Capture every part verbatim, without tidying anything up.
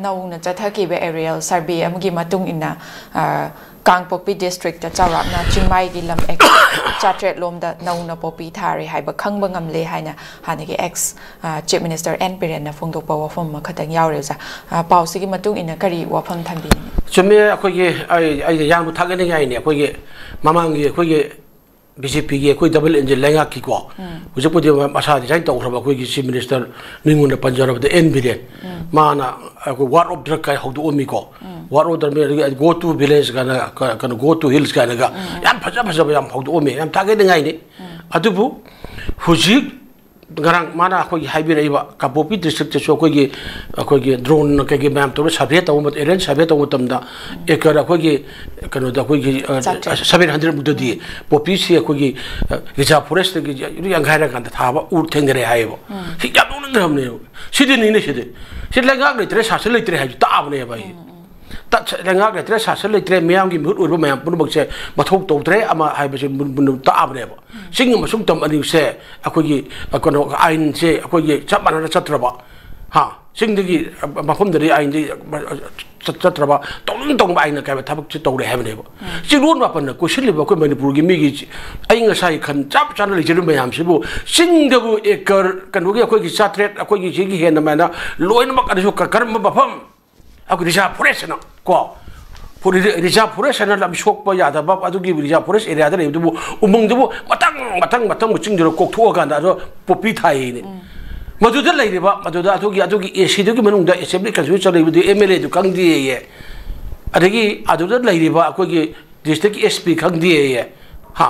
ꯅꯧꯅ ꯆꯠꯊꯈꯤꯕ aerial survey ꯑꯃꯒꯤ ꯃꯇꯨꯡ ꯏꯟꯅ, ꯑ, ꯀꯥꯡꯄꯣꯛꯄꯤ district ꯇ ꯆꯥꯎꯔꯥꯛꯅ ꯆꯤꯡꯃꯥꯏꯒꯤ ꯂꯝ acre ꯆꯥꯇ꯭ꯔꯦꯠ ꯂꯣꯝꯗ ꯅꯧꯅ ꯄꯣꯄꯤ ꯊꯥꯔꯦ ꯍꯥꯏꯕ ꯈꯪꯕ ꯉꯝꯂꯦ ꯍꯥꯏꯅ ꯍꯥꯟꯅꯒꯤ ex, ꯑ, Chief Minister ꯑꯦꯟ ꯕꯤꯔꯦꯟꯅ ꯐꯣꯡꯗꯣꯛꯄ ꯋꯥꯐꯝ ꯑꯃꯈꯛꯇꯪ ꯌꯥꯎꯔꯦ ꯑꯣꯖꯥ꯫ ꯑ, ꯄꯥꯎꯁꯤꯒꯤ ꯃꯇꯨꯡ ꯏꯟꯅ ꯀꯔꯤ ꯋꯥꯐꯝ ꯊꯝꯕꯤꯅꯤꯡꯉꯤ? ꯆꯨꯝꯃꯦ, ꯑꯩꯈꯣꯏꯒꯤ, ꯑꯩ, ꯑꯩꯅ ꯌꯥꯝꯅ ꯊꯥꯒꯠꯅꯤꯡꯉꯥꯏꯅꯤ꯫ ꯑꯩꯈꯣꯏꯒꯤ ꯃꯃꯥꯡꯒꯤ ꯑꯩꯈꯣꯏꯒꯤ ꯕꯤ ꯖꯦ ꯄꯤꯒꯤ ꯑꯩꯈꯣꯏ double engine ꯂꯩꯉꯥꯛꯀꯤꯀꯣ, ꯎꯝ꯫ ꯍꯧꯖꯤꯛꯄꯨꯗꯤ ꯃꯁꯥ resign ꯇꯧꯈ꯭ꯔꯕ ꯑꯩꯈꯣꯏꯒꯤ Chief Minister ꯃꯤꯉꯣꯟꯗ ꯄꯟꯖꯔꯕꯗ ꯑꯦꯟ ꯕꯤꯔꯦꯟ, ꯎꯝ꯫ ꯃꯥꯅ ꯑꯩꯈꯣꯏ War of Drug ꯀꯥꯏ ꯍꯧꯗꯣꯛꯑꯝꯃꯤꯀꯣ꯫ ꯎꯝ꯫ War of Drug, ꯑꯗꯒꯤ Go to Village ꯀꯥꯏꯅ, ꯀ-, ꯀꯩꯅꯣ, Go to Hills ꯀꯥꯏꯅꯒ ꯎꯝ꯫ ꯌꯥꯝ ꯐꯖ ꯐꯖꯕ ꯌꯥꯝ ꯍꯧꯗꯣꯛꯑꯝꯃꯤ, ꯌꯥꯝ ꯊꯥꯒꯠꯅꯤꯡꯉꯥꯏꯅꯤ꯫ ꯎꯝ꯫ ꯑꯗꯨꯕꯨ ꯍꯧꯖꯤꯛ ꯉꯔꯥꯡ ꯃꯥꯅ ꯑꯩꯈꯣꯏꯒꯤ ꯍꯥꯏꯕꯤꯔꯛꯏꯕ ꯀꯥꯡꯄꯣꯛꯄꯤ district ꯇꯁꯨ ꯑꯩꯈꯣꯏꯒꯤ, ꯑꯩꯈꯣꯏꯒꯤ drone ꯀꯩꯀꯩ ꯃꯌꯥꯝ ꯇꯧꯔꯒ survey ꯇꯧꯕ ꯃꯇꯝ, aerial survey ꯇꯧꯕ ꯃꯇꯝꯗ acre ꯑꯩꯈꯣꯏꯒꯤ ꯀꯩꯅꯣꯗ ꯑꯩꯈꯣꯏꯒꯤ, ꯑ, ꯆꯥꯇ꯭ꯔꯦꯠ꯫ Seven hundred ꯃꯨꯛꯇꯗꯤ ꯄꯣꯄꯤꯁꯤ ꯑꯩꯈꯣꯏꯒꯤ, ꯑ, reserve forest ꯇꯒꯤ ꯌꯥꯡꯈꯥꯏꯔꯀꯥꯟꯗ ꯊꯥꯕ ꯎ ꯊꯦꯡꯅꯔꯦ ꯍꯥꯏꯌꯦꯕ꯫ ꯎꯝ꯫ ꯁꯤ ꯌꯥꯝ ꯅꯣꯛꯅꯤꯡꯈ꯭ꯔꯕꯅꯦꯕ꯫ ꯁꯤꯗꯅꯤꯅꯦ ꯁꯤꯗꯤ꯫ ꯁꯤ ꯂꯩꯉꯥꯛ ꯂꯩꯇ꯭ꯔꯦ, ꯁꯥꯁꯟ ꯂꯩꯇ꯭ꯔꯦ ꯍꯥꯏꯕꯁꯤ ꯇꯥꯛꯑꯕꯅꯦꯕ ꯑꯩ꯫ ꯎꯝ, ꯎꯝ꯫ ꯇ-, ꯂꯩꯉꯥꯛ ꯂꯩꯇ꯭ꯔꯦ, ꯁꯥꯁꯟ ꯂꯩꯇ꯭ꯔꯦ, ꯃꯤꯌꯥꯝꯒꯤ ꯃꯤꯍꯨꯠ ꯑꯣꯏꯕ ꯃꯌꯥꯝ ꯄꯨꯝꯅꯃꯛꯁꯦ ꯃꯊꯧ ꯇꯧꯗ꯭ꯔꯦ ꯑꯃ ꯍꯥꯏꯕꯁꯦ ꯃꯨꯟ-, ꯃꯨꯟꯅ ꯇꯥꯛꯑꯕꯅꯦꯕ꯫ ꯎꯝ꯫ ꯆꯤꯡ ꯑꯃꯁꯨꯡ ꯇꯝ ꯑꯅꯤꯁꯦ ꯑꯩꯈꯣꯏꯒꯤ, ꯑ, ꯀꯩꯅꯣ, ꯑꯥꯏꯟꯁꯦ ꯑꯩꯈꯣꯏꯒꯤ ꯆꯞ ꯃꯥꯟꯅꯅ ꯆꯠꯇ꯭ꯔꯕ, ꯍꯥ? ꯆꯤꯡꯗꯒꯤ, ꯑ, ꯃꯐꯝꯗꯗꯤ ꯑꯥꯏꯟꯗꯤ, ꯑ, ꯆꯠ-, ꯆꯠꯇ꯭ꯔꯕ, ꯇꯧꯅꯤꯡ ꯇꯧꯅꯤꯡꯕ ꯑꯥꯏꯟꯅ ꯀꯥꯏꯕ ꯊꯕꯛꯁꯦ ꯇꯧꯔꯦ ꯍꯥꯏꯕꯅꯦꯕ꯫ ꯎꯝ꯫ ꯆꯤꯡꯂꯣꯟ ꯃꯥꯄꯟꯅ ꯀꯣꯏꯁꯤꯜꯂꯤꯕ ꯑꯩꯈꯣꯏ ꯃꯅꯤꯄꯨꯔꯒꯤ ꯃꯤꯒꯤ ꯆꯤ-, ꯑꯏꯪ ꯑꯁꯥꯒꯤ ꯈꯟ ꯆꯞ ꯆꯥꯅ ꯂꯩꯖꯔꯤꯕ ꯃꯌꯥꯝꯁꯤꯕꯨ ꯆꯤꯡꯗꯕꯨ acre ꯀꯩꯅꯣꯒꯤ ꯑꯩꯈꯣꯏꯒꯤ ꯆꯥꯇ꯭ꯔꯦꯠ, ꯑꯩꯈꯣꯏꯒꯤ ꯁꯤꯒꯤ ꯍꯦꯟꯅ ꯃꯥꯏꯅ ꯂꯣꯏꯅꯃꯛ ꯑꯗꯨꯁꯨ ꯀ-, ꯀꯔꯝꯕ ꯃꯐꯝ? ꯑꯩꯈꯣꯏ reserve forest ꯍꯥꯏꯅ ꯀꯣ, ꯐꯣ-, ꯔꯤ-, reserve forest ꯍꯥꯏꯅ ꯂꯝ ꯁꯣꯛꯄ ꯌꯥꯗꯕ ꯑꯗꯨꯒꯤ reserve forest area ꯗ ꯂꯩꯕꯗꯨꯕꯨ ꯎꯃꯪꯗꯨꯕꯨ ꯃꯊꯪ, ꯃꯊꯪ, ꯃꯊꯪ ꯆꯤꯡꯗꯨꯅ ꯀꯣꯛꯊꯣꯛꯑꯀꯥꯟꯗ ꯑꯗꯣ ꯄꯣꯄꯤ ꯊꯥꯏꯌꯦꯅꯦ꯫ ꯎꯝ꯫ ꯃꯗꯨꯗ ꯂꯩꯔꯤꯕ, ꯃꯗꯨꯗ ꯑꯗꯨꯒꯤ, ꯑꯗꯨꯒꯤ ꯑꯦ ꯁꯤꯗꯨꯒꯤ ꯃꯅꯨꯡꯗ assembly constituency ꯂꯩꯕꯗꯨ ꯑꯦꯝ ꯑꯦꯜ ꯑꯦꯗꯨ ꯈꯪꯗꯦꯌꯦ꯫ ꯑꯗꯒꯤ ꯑꯗꯨꯗ ꯂꯩꯔꯤꯕ ꯑꯩꯈꯣꯏꯒꯤ district ꯀꯤ ꯑꯦꯁ ꯄꯤ ꯈꯪꯗꯦꯌꯦ꯫ ꯍꯥ?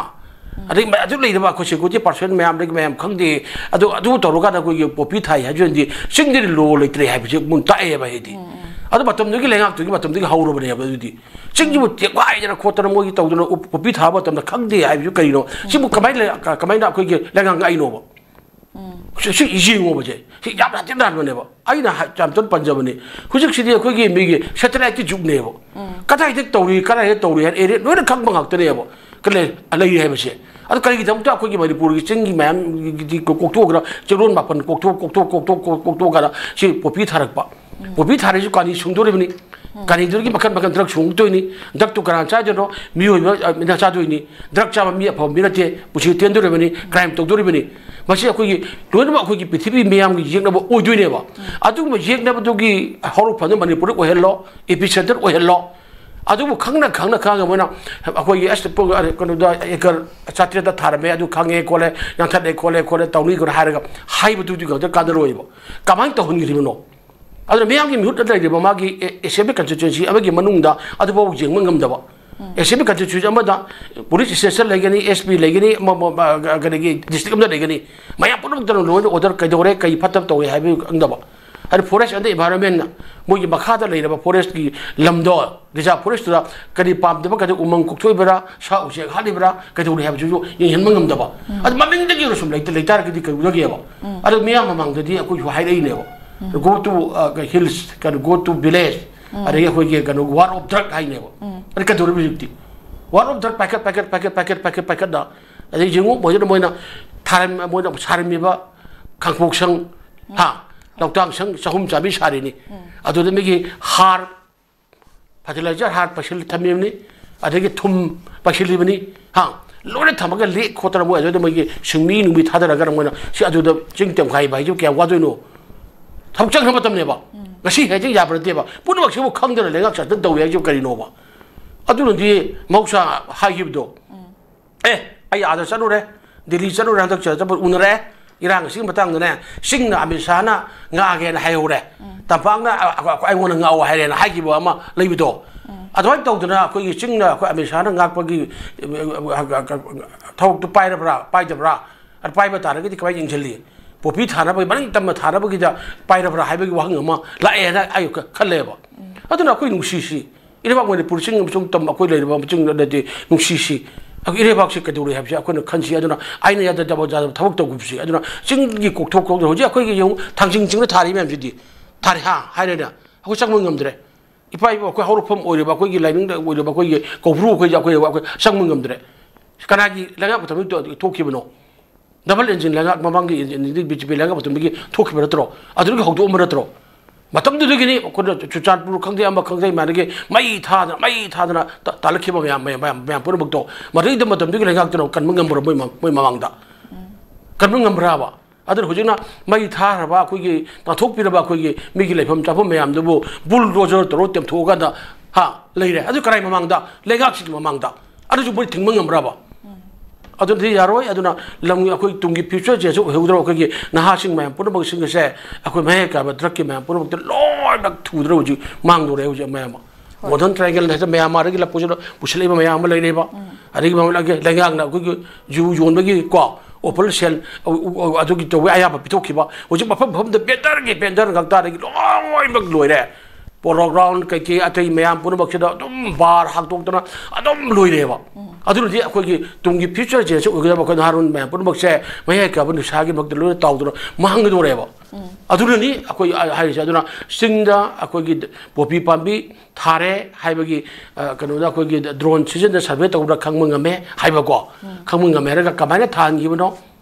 ꯑꯗꯩ ꯃ-, ꯑꯗꯨ ꯂꯩꯔꯤꯕ ꯑꯩꯈꯣꯏ security personnel ꯃꯌꯥꯝꯗꯒꯤ ꯃꯌꯥꯝ ꯈꯪꯗꯦ꯫ ꯑꯗꯨ, ꯑꯗꯨ ꯇꯧꯔꯀꯥꯟꯗ ꯑꯩꯈꯣꯏꯒꯤ ꯄꯣꯄꯤ ꯊꯥꯏ ꯍꯥꯏꯕꯁꯤꯅꯗꯤ ꯆꯤꯡꯗꯗꯤ law ꯂꯩꯇ꯭ꯔꯦ ꯍꯥꯏꯕꯁꯤ ꯑꯃꯨꯛ ꯇꯥꯛꯑꯦꯕ ꯑꯩꯗꯤ꯫ ꯎꯝ, ꯎꯝ꯫ ꯑꯗꯨ ꯃꯇꯝꯗꯨꯒꯤ ꯂꯩꯉꯥꯛꯇꯨꯒꯤ ꯃꯇꯝꯗꯒꯤ ꯍꯧꯔꯕꯅꯦꯕ ꯑꯗꯨꯗꯤ꯫ ꯆꯤꯡꯁꯤꯕꯨ ꯇꯦꯛꯋꯥꯏꯗꯅ ꯈꯣꯠꯇꯅ ꯃꯣꯏꯒꯤ ꯇꯧꯗꯅ ꯎ-, ꯄꯣꯄꯤ ꯊꯥꯕ ꯃꯇꯝꯗ ꯈꯪꯗꯦ ꯍꯥꯏꯕꯁꯨ ꯀꯔꯤꯅꯣ? ꯁꯤꯕꯨ ꯀꯃꯥꯏꯅ ꯂꯩ-, ꯀ-, ꯀꯃꯥꯏꯅ ꯑꯩꯈꯣꯏꯒꯤ ꯂꯩꯉꯥꯛ ꯉꯥꯛꯏꯅꯣꯕ? ꯎꯝ꯫ ꯁꯤ, ꯁꯤ ꯌꯦꯡꯉꯣꯕꯁꯦ꯫ ꯁꯤ ꯌꯥꯝ ꯍꯥꯏꯖꯤꯟ ꯍꯟꯕꯅꯦꯕ꯫ ꯑꯩꯅ ꯍꯥꯏ-, ꯌꯥꯝ ꯇꯣꯏꯅ ꯄꯟꯖꯕꯅꯤ꯫ ꯍꯧꯖꯤꯛꯁꯤꯗꯤ ꯑꯩꯈꯣꯏꯒꯤ ꯃꯤꯒꯤ satellite ꯀꯤ ꯖꯨꯒꯅꯦꯕ꯫ ꯎꯝ꯫ ꯀꯗꯥꯏꯗ ꯇꯧꯔꯤ, ꯀꯗꯥꯏꯗ ꯇꯧꯔꯤ ꯍꯥꯏꯅ area ꯂꯣꯏꯅ ꯈꯪꯕ ꯉꯥꯛꯇꯅꯦꯕ꯫ ꯀ-, ꯂꯩ-, ꯂꯩꯔꯤ ꯍꯥꯏꯕꯁꯦ꯫ ꯑꯗꯨ ꯀꯔꯤꯒꯤꯗꯃꯛꯇ ꯑꯩꯈꯣꯏꯒꯤ ꯃꯅꯤꯄꯨꯔꯒꯤ ꯆꯤꯡꯒꯤ ꯃꯌꯥꯝꯒꯤꯗꯤ ꯀꯣꯛ-, ꯀꯣꯛꯊꯣꯛꯈ꯭ꯔ, ꯆꯤꯡꯂꯣꯟ ꯃꯥꯄꯟ ꯀꯣꯛꯊꯣꯛ, ꯀꯣꯛꯊꯣꯛ, ꯀꯣꯛꯊꯣꯛ, ꯀꯣꯛ-, ꯀꯣꯛꯊꯣꯛꯑꯀꯥꯟꯗ ꯁꯤ ꯄꯣꯄꯤ ꯊꯥꯔꯛꯄ? ꯄꯣꯄꯤ ꯊꯥꯔꯤꯁꯨ ꯀꯥꯅꯤ ꯁꯨꯡꯗꯣꯔꯤꯕꯅꯤ꯫ ꯀꯥꯅꯤꯗꯨꯒꯤ ꯃꯈꯜ ꯃꯈꯜ ꯗ꯭ꯔꯛ ꯁꯨꯡꯗꯣꯏꯅꯤ꯫ ꯗ꯭ꯔꯛꯇꯨ ꯀꯅꯥ ꯆꯥꯗꯣꯏꯅꯣ? ꯃꯤꯑꯣꯏꯕ ꯑ, ꯃꯤꯅ ꯆꯥꯗꯣꯏꯅꯤ꯫ ꯗ꯭ꯔꯛ ꯆꯥꯕ ꯃꯤ ꯑꯐꯕ ꯃꯤ ꯅꯠꯇꯦ꯫ ꯄꯨꯟꯁꯤ ꯇꯦꯟꯗꯣꯔꯤꯕꯅꯤ꯫ ꯀ꯭ꯔꯥꯏꯝ ꯇꯧꯗꯣꯔꯤꯕꯅꯤ꯫ ꯃꯁꯤ ꯑꯩꯈꯣꯏꯒꯤ ꯂꯣꯏꯅꯃꯛ ꯑꯩꯈꯣꯏꯒꯤ ꯄ꯭ꯔꯤꯊꯤꯕꯤ ꯃꯤꯌꯥꯝꯒꯤ ꯌꯦꯛꯅꯕ ꯑꯣꯏꯗꯣꯏꯅꯦꯕ꯫ ꯑꯗꯨꯒꯨꯝꯕ ꯌꯦꯛꯅꯕꯗꯨꯒꯤ ꯍꯧꯔꯛꯐꯝꯗ ꯃꯅꯤꯄꯨꯔꯗ ꯑꯣꯏꯍꯜꯂꯣ, ꯏꯄꯤ ꯁꯦꯟꯇꯔ ꯑꯣꯏꯍꯜꯂꯣ꯫ ꯑꯗꯨꯕꯨ ꯈꯪꯅ ꯈꯪꯅ ꯈꯪꯉꯒ ꯃꯣꯏꯅ ꯑꯩꯈꯣꯏꯒꯤ ꯑꯁ ꯄꯨꯡ, ꯑ, ꯀꯩꯅꯣꯗ ꯑꯦꯀꯔ ꯆꯥꯇ꯭ꯔꯦꯠꯇ ꯊꯥꯔꯝꯃꯦ, ꯑꯗꯨ ꯈꯪꯉꯦ ꯈꯣꯠꯂꯦ, ꯌꯥꯟꯊꯠꯂꯦ ꯈꯣꯠꯂꯦ ꯈꯣꯠꯂꯦ ꯇꯧꯅꯤ ꯈꯣꯠꯅ ꯍꯥꯏꯔꯒ ꯍꯥꯏꯕꯗꯨꯗꯤ ꯉꯥꯛꯇ ꯀꯥꯟꯅꯔꯣꯏꯕ꯫ ꯀꯃꯥꯏꯅ ꯇꯧꯍꯟꯈ꯭ꯔꯤꯕꯅꯣ? ꯑꯗꯨꯅ ꯃꯤꯌꯥꯝꯒꯤ ꯃꯤꯍꯨꯠꯇ ꯂꯩꯔꯤꯕ ꯃꯥꯒꯤ ꯑꯦ-, ꯑꯦꯁꯦꯝꯕ꯭ꯂꯤ ꯀꯟꯁꯇꯤꯇ꯭ꯋꯦꯟꯁꯤ ꯑꯃꯒꯤ ꯃꯅꯨꯡꯗ ꯑꯗꯨꯐꯥꯎ ꯌꯦꯡꯕ ꯉꯝꯗꯕ꯫ ꯑꯦꯁꯦꯝꯕ꯭ꯂꯤ ꯀꯟꯁꯇꯤꯇ꯭ꯋꯦꯟꯁꯤ ꯑꯃꯗ ꯄꯨꯂꯤꯁ ꯁ꯭ꯇꯦꯁꯟ ꯂꯩꯒꯅꯤ, ꯑꯦꯁ ꯄꯤ ꯂꯩꯒꯅꯤ, ꯑꯃ, ꯑꯃ, ꯑꯃ, ꯀꯔꯤꯒꯤ ꯗꯤꯁꯇ꯭ꯔꯤꯛ ꯑꯃꯗ ꯂꯩꯒꯅꯤ꯫ ꯃꯌꯥꯝ ꯄꯨꯝꯅꯃꯛꯇ ꯂꯣꯏꯅ ꯑꯣꯔꯗꯔ ꯀꯩꯗꯧꯔꯦ, ꯀꯩ ꯐꯠꯇꯕ ꯇꯧꯔꯦ ꯍꯥꯏꯕ ꯈꯪꯗꯕ꯫ ꯍꯥꯏꯗꯤ ꯐꯣꯔꯦꯁ ꯑꯦꯟ ꯏꯟꯚꯥꯏꯔꯣꯟꯃꯦꯟꯅ ꯃꯣꯏꯒꯤ ꯃꯈꯥꯗ ꯂꯩꯔꯕ ꯐꯣꯔꯦꯁꯀꯤ ꯂꯝꯗꯣ, ꯔꯤꯖꯥꯔꯚ ꯐꯣꯔꯦꯁꯇꯨꯗ ꯀꯔꯤ ꯄꯥꯝꯗꯕ, ꯀꯔꯤ ꯎꯃꯪ ꯀꯣꯛꯊꯣꯛꯏꯕ꯭ꯔꯥ, ꯁꯥ ꯎꯆꯦꯛ ꯍꯥꯠꯂꯤꯕ꯭ꯔꯥ, ꯀꯩꯗꯧꯔꯤ ꯍꯥꯏꯕꯁꯤꯁꯨ ꯌꯦꯡꯍꯟꯕ ꯉꯝꯗꯕ꯫ ꯑꯗꯨ ꯃꯃꯤꯡꯗꯒꯤ ꯑꯣꯏꯔꯁꯨ ꯂꯩꯇ-, ꯂꯩꯇꯥꯔꯒꯗꯤ ꯀꯩꯗꯧꯗꯒꯦꯕ? ꯑꯗꯨ ꯃꯤꯌꯥꯝ ꯃꯃꯥꯡꯗꯗꯤ ꯑꯩꯈꯣꯏꯁꯨ ꯍꯥꯏꯔꯛꯏꯅꯦꯕ꯫ Go to, uh, hills, ꯀꯩꯅꯣ, go to village, ꯑꯗꯒꯤ ꯑꯩꯈꯣꯏꯒꯤ ꯀꯩꯅꯣ, war of drug ꯍꯥꯏꯅꯦꯕ꯫ ꯑꯗ ꯀꯩꯗꯧꯔꯤꯕ ꯍꯧꯖꯤꯛꯇꯤ? War of drug packet, packet, packet, packet, packet, packet ꯅ꯫ ꯑꯗꯩ ꯌꯦꯡꯉꯨ, ꯃꯣꯏꯗꯨꯅ ꯃꯣꯏꯅ ꯊꯥꯔꯝ-, ꯃꯣꯏꯅ ꯁꯥꯔꯝꯃꯤꯕ ꯈꯥꯡꯄꯣꯛꯁꯪ, ꯍꯥ, ꯂꯧꯇꯥꯛꯁꯪ ꯆꯍꯨꯝ ꯆꯥꯝꯃꯔꯤ ꯁꯥꯔꯤꯅꯤ꯫ ꯑꯗꯨꯗ ꯃꯤꯒꯤ ꯍꯥꯔ, ꯐꯔꯇꯤꯂꯥꯏꯖꯔ ꯍꯥꯔ ꯄꯩꯁꯤꯜ ꯊꯝꯃꯤꯕꯅꯤ, ꯑꯗꯒꯤ ꯊꯨꯝ ꯄꯩꯁꯤꯜꯂꯤꯕꯅꯤ, ꯍꯥ, ꯂꯣꯏꯅ ꯊꯝꯃꯒ ꯂꯦꯛ ꯈꯣꯠꯇꯅ ꯃꯣꯏ ꯑꯗꯨꯗ ꯃꯣꯏꯒꯤ ꯁꯤꯡꯃꯤ ꯅꯨꯡꯃꯤ ꯊꯥꯗꯔꯒ ꯃꯣꯏꯅ ꯁꯤ ꯑꯗꯨꯗ ꯆꯤꯡ ꯇꯦꯝꯈꯥꯏꯕ ꯍꯥꯏꯁꯤꯕꯨ ꯀꯌꯥꯝ ꯋꯥꯗꯣꯏꯅꯣ? ꯊꯕꯛ ꯆꯪꯈ꯭ꯔ ꯃꯇꯝꯅꯦꯕ꯫ ꯉꯁꯤ ꯍꯦꯛꯇ ꯌꯥꯕ ꯅꯠꯇꯦꯕ꯫ ꯄꯨꯝꯅꯃꯛꯁꯤꯕꯨ ꯈꯪꯗꯅ ꯂꯩꯉꯥꯛ ꯆꯠꯇꯅ ꯇꯧꯏ ꯍꯥꯏꯁꯤꯕꯨ ꯀꯔꯤꯅꯣꯕ? ꯑꯗꯨꯅꯗꯤ ꯃꯍꯧꯁꯥ ꯍꯥꯏꯈꯤꯕꯗꯣ, "ꯑꯦ, ꯑꯩ ꯑꯥꯗ ꯆꯠꯂꯨꯔꯦ, ꯗꯤꯜꯂꯤ ꯆꯠꯂꯨꯔꯦ, ꯍꯟꯗꯛ ꯆꯠ-, ꯆꯠꯄ ꯎꯅꯔꯦ, ꯏꯔꯥꯡ ꯑꯁꯤꯒꯤ ꯃꯇꯥꯡꯗꯅꯦ, ꯆꯤꯡꯅ ꯑꯃꯤꯠ ꯁꯥꯍꯅ ꯉꯥꯛꯑꯒꯦꯅ ꯍꯥꯏꯍꯧꯔꯦ, ꯇꯝꯄꯥꯛꯅ ꯑ-, ꯑ-, ꯑꯩꯉꯣꯟꯗ ꯉꯥꯛꯑꯣ ꯍꯥꯏꯔꯦꯅ" ꯍꯥꯏꯈꯤꯕ ꯑꯃ ꯂꯩꯕꯗꯣ꯫ ꯑꯗꯨꯃꯥꯏꯅ ꯇꯧꯗꯅ ꯑꯩꯈꯣꯏꯒꯤ ꯆꯤꯡꯅ ꯑꯩꯈꯣꯏ ꯑꯃꯤꯠ ꯁꯥꯍꯅ ꯉꯥꯛꯄꯒꯤ, ꯑ, ꯑ, ꯑ, ꯑ, ꯊꯕꯛꯇꯨ ꯄꯥꯏꯔꯕ꯭ꯔꯥ, ꯄꯥꯏꯗꯕ꯭ꯔꯥ? ꯑꯗꯨ ꯄꯥꯏꯕ ꯇꯥꯔꯒꯗꯤ ꯀꯃꯥꯏꯅ ꯌꯦꯡꯁꯤꯜꯂꯤ? ꯄꯣꯄꯤ ꯊꯥꯅꯕꯒꯤ, ꯃꯅꯤꯡ ꯇꯝꯅ ꯊꯥꯅꯕꯒꯤꯗ ꯄꯥꯏꯔꯕ꯭ꯔꯥ ꯍꯥꯏꯕꯒꯤ ꯋꯥꯍꯪ ꯑꯃ ꯂꯥꯛꯑꯦꯅ ꯑꯩ ꯈ-, ꯈꯜꯂꯦꯕ꯫ ꯑꯗꯨꯅ ꯑꯩꯈꯣꯏ ꯅꯨꯡꯁꯤꯁꯤ꯫ ꯏꯔꯩꯕꯥꯛ ꯃꯅꯤꯄꯨꯔ ꯆꯤꯡ ꯑꯃꯁꯨꯡ ꯇꯝ ꯑꯩꯈꯣꯏ ꯂꯩꯔꯤꯕ ꯆꯤꯡꯗꯗꯤ ꯅꯨꯡꯁꯤꯁꯤ꯫ ꯑꯩꯈꯣꯏ ꯏꯔꯩꯕꯥꯛꯁꯤ ꯀꯩꯗꯧꯔꯤ ꯍꯥꯏꯕꯁꯤ ꯑꯩꯈꯣꯏꯅ ꯈꯟꯁꯤ꯫ ꯑꯗꯨꯅ ꯑꯩꯅ ꯌꯥꯗ ꯌꯥꯗꯕ ꯌꯥꯗꯕ ꯊꯕꯛ ꯇꯧꯒꯨꯝꯁꯤ꯫ ꯑꯗꯨꯅ ꯆꯤꯡꯒꯤ ꯀꯣꯛꯊꯣꯛ ꯊꯣꯛ-, ꯍꯧꯖꯤꯛ ꯑꯩꯈꯣꯏꯒꯤ ꯌꯦꯡꯉꯨ, ꯊꯥꯡꯖꯤꯡ ꯆꯤꯡꯗ ꯊꯥꯔꯤ ꯃꯌꯥꯝꯁꯤꯗꯤ, ꯊꯥꯔꯤ ꯍꯥ ꯍꯥꯏꯔꯦꯅ ꯑꯩꯈꯣꯏ ꯆꯪꯕ ꯉꯝꯗ꯭ꯔꯦ꯫ ꯏꯄꯥ ꯏꯄꯨ ꯑꯩꯈꯣꯏ ꯍꯧꯔꯛꯐꯝ ꯑꯣꯏꯔꯤꯕ, ꯑꯩꯈꯣꯏꯒꯤ ꯂꯥꯏꯅꯤꯡꯗ ꯑꯣꯏꯔꯤꯕ, ꯑꯩꯈꯣꯏꯒꯤ ꯀꯧꯕ꯭ꯔꯨ ꯑꯩꯈꯣꯏꯁꯦ ꯑꯩꯈꯣꯏ, ꯑꯩꯈꯣꯏ ꯆꯪꯕ ꯉꯝꯗ꯭ꯔꯦ꯫ ꯀꯅꯥꯒꯤ ꯂꯩꯉꯥꯛ ꯃꯇꯝꯗ ꯊꯣꯛꯈꯤꯕꯅꯣ? ꯗꯕꯜ ꯏꯟꯖꯤꯟ ꯂꯩꯉꯥꯛ, ꯃꯃꯥꯡꯒꯤ ꯏꯟꯖꯤꯟꯗꯤ ꯕꯤ ꯖꯦ ꯄꯤ ꯂꯩꯉꯥꯛ ꯃꯇꯝꯗꯒꯤ ꯊꯣꯛꯈꯤꯕ ꯅꯠꯇ꯭ꯔꯣ? ꯑꯗꯨꯗꯒꯤ ꯍꯧꯗꯣꯛꯑꯝꯕ ꯅꯠꯇ꯭ꯔꯣ? ꯃꯇꯝꯗꯨꯗꯒꯤꯅꯤ ꯑꯩꯈꯣꯏꯅ ꯆꯨꯔꯆꯥꯟꯄꯨꯔ ꯈꯪꯗꯦ, ꯑꯃ ꯈꯪꯗꯦ, ꯏꯃꯥꯟꯅꯒꯤ ꯃꯩ ꯊꯥꯗꯅ, ꯃꯩ ꯊꯥꯗꯅ ꯇ-, ꯇꯥꯜꯂꯛꯈꯤꯕ ꯃꯌꯥꯝ, ꯃꯌꯥꯝ, ꯃꯌꯥꯝ, ꯃꯌꯥꯝ ꯄꯨꯝꯅꯃꯛꯇꯣ꯫ ꯃꯗꯨꯒꯤꯗ ꯃꯇꯝꯗꯨꯒꯤ ꯂꯩꯉꯥꯛꯇꯨꯅ ꯀꯟꯕ ꯉꯝꯕ꯭ꯔꯥ ꯃꯣꯏ ꯃ-, ꯃꯣꯏ ꯃꯃꯥꯡꯗ? ꯀꯟꯕ ꯉꯝꯕ꯭ꯔꯥꯕ? ꯑꯗꯨꯅ ꯍꯧꯖꯤꯛꯅ ꯃꯩ ꯊꯥꯈ꯭ꯔꯕ ꯑꯩꯈꯣꯏꯒꯤ, ꯇꯥꯟꯊꯣꯛꯄꯤꯔꯕ ꯑꯩꯈꯣꯏꯒꯤ ꯃꯤꯒꯤ ꯂꯩꯐꯝ ꯆꯥꯐꯝ ꯃꯌꯥꯝꯗꯨꯕꯨ ꯕꯨꯜꯗꯣꯖꯔ ꯇꯧꯔꯒ ꯇꯦꯝꯊꯣꯛꯑꯀꯥꯟꯗ, ꯍꯥ, ꯂꯩꯔꯦ꯫ ꯑꯗꯨ ꯀꯔꯥꯏ ꯃꯃꯥꯡꯗ? ꯂꯩꯉꯥꯛꯁꯤꯒꯤ ꯃꯃꯥꯡꯗ꯫ ꯑꯗꯨꯁꯨ ꯃꯣꯏ ꯊꯤꯡꯕ ꯉꯝꯕ꯭ꯔꯕ? ꯑꯗꯨꯅꯗꯤ ꯌꯥꯔꯣꯏ꯫ ꯑꯗꯨꯅ ꯂꯝꯒꯤ ꯑꯩꯈꯣꯏ ꯇꯨꯡꯒꯤ future ꯁꯦ ꯑꯣꯏꯍꯧꯗ꯭ꯔꯕ ꯑꯩꯈꯣꯏꯒꯤ ꯅꯍꯥꯁꯤꯡ ꯃꯌꯥꯝ ꯄꯨꯝꯅꯃꯛꯁꯤꯡ ꯑꯁꯦ ꯑꯩꯈꯣꯏ ꯃꯍꯩ ꯀꯥꯕ drug ꯀꯤ ꯃꯌꯥꯝ ꯄꯨꯝꯅꯃꯛꯇ ꯂꯣꯏꯅꯃꯛ ꯊꯨꯗ꯭ꯔ ꯍꯧꯖꯤꯛ ꯃꯥꯡꯗꯣꯔꯦ ꯍꯧꯖꯤꯛ ꯃꯌꯥꯝ ꯑꯃ꯫ ꯍꯣꯏ꯫ Golden Triangle ꯍꯦꯛꯇ ꯃꯌꯥꯟꯃꯥꯔꯗꯒꯤ ꯂꯞꯄꯁꯤꯗ ꯄꯨꯁꯤꯜꯂꯛꯏꯕ ꯃꯌꯥꯝ ꯑꯃ ꯂꯩꯔꯦꯕ꯫ ꯎꯝ꯫ ꯑꯗꯒꯤ ꯃꯃꯜ ꯑꯒꯤ ꯂꯩꯉꯥꯛꯅ ꯑꯩꯈꯣꯏꯒꯤ ꯌꯨ ꯌꯣꯟꯕꯒꯤ ꯀꯣ, offal sale, ꯑ-, ꯎ-, ꯎ-, ꯑꯗꯨꯒꯤ ꯇꯧꯕ ꯑꯌꯥꯕ ꯄꯤꯊꯣꯛꯈꯤꯕ꯫ ꯍꯧꯖꯤꯛ ꯃꯐꯝ ꯃꯐꯝꯗ vendor ꯒꯤ vendor ꯉꯥꯛꯇ ꯑꯗꯒꯤ ꯂꯣꯏꯅꯃꯛ ꯂꯣꯏꯔꯦ꯫ Polo ground ꯀꯩꯀꯩ ꯑꯇꯩ ꯃꯌꯥꯝ ꯄꯨꯝꯅꯃꯛꯁꯤꯗ ꯑꯗꯨꯝ bar ꯍꯥꯡꯗꯣꯛꯇꯅ ꯑꯗꯨꯝ ꯂꯣꯏꯔꯦꯕ꯫ ꯎꯝ꯫ ꯑꯗꯨꯅꯗꯤ ꯑꯩꯈꯣꯏꯒꯤ ꯇꯨꯡꯒꯤ future generation ꯑꯣꯏꯒꯗꯕ ꯑꯩꯈꯣꯏ ꯅꯍꯥꯔꯣꯟ ꯃꯌꯥꯝ ꯄꯨꯝꯅꯃꯛꯁꯦ ꯃꯍꯩ ꯀꯥꯕ ꯅꯤꯁꯥꯒꯤ ꯃꯔꯛꯇ ꯂꯣꯏꯅ ꯇꯥꯎꯗꯅ ꯃꯥꯡꯒꯗꯧꯔꯦꯕ꯫ ꯎꯝ꯫ ꯑꯗꯨꯅꯅꯤ ꯑꯩꯈꯣꯏ ꯍꯥꯏꯔꯤꯁꯦ꯫ ꯑꯗꯨꯅ ꯆꯤꯡꯗ ꯑꯩꯈꯣꯏꯒꯤ ꯄꯣꯄꯤ ꯄꯥꯝꯕꯤ ꯊꯥꯔꯦ ꯍꯥꯏꯕꯒꯤ, ꯑ, ꯀꯩꯅꯣꯗ ꯑꯩꯈꯣꯏꯒꯤ drone ꯁꯤꯖꯤꯟꯅ survey ꯇꯧꯕꯗ ꯈꯪꯕ ꯉꯝꯃꯦ ꯍꯥꯏꯕꯀꯣ꯫ ꯎꯝ꯫ ꯈꯪꯕ ꯉꯝꯃꯦ ꯍꯥꯏꯔꯒ ꯀꯃꯥꯏꯅ ꯊꯥꯍꯟꯈꯤꯕꯅꯣ?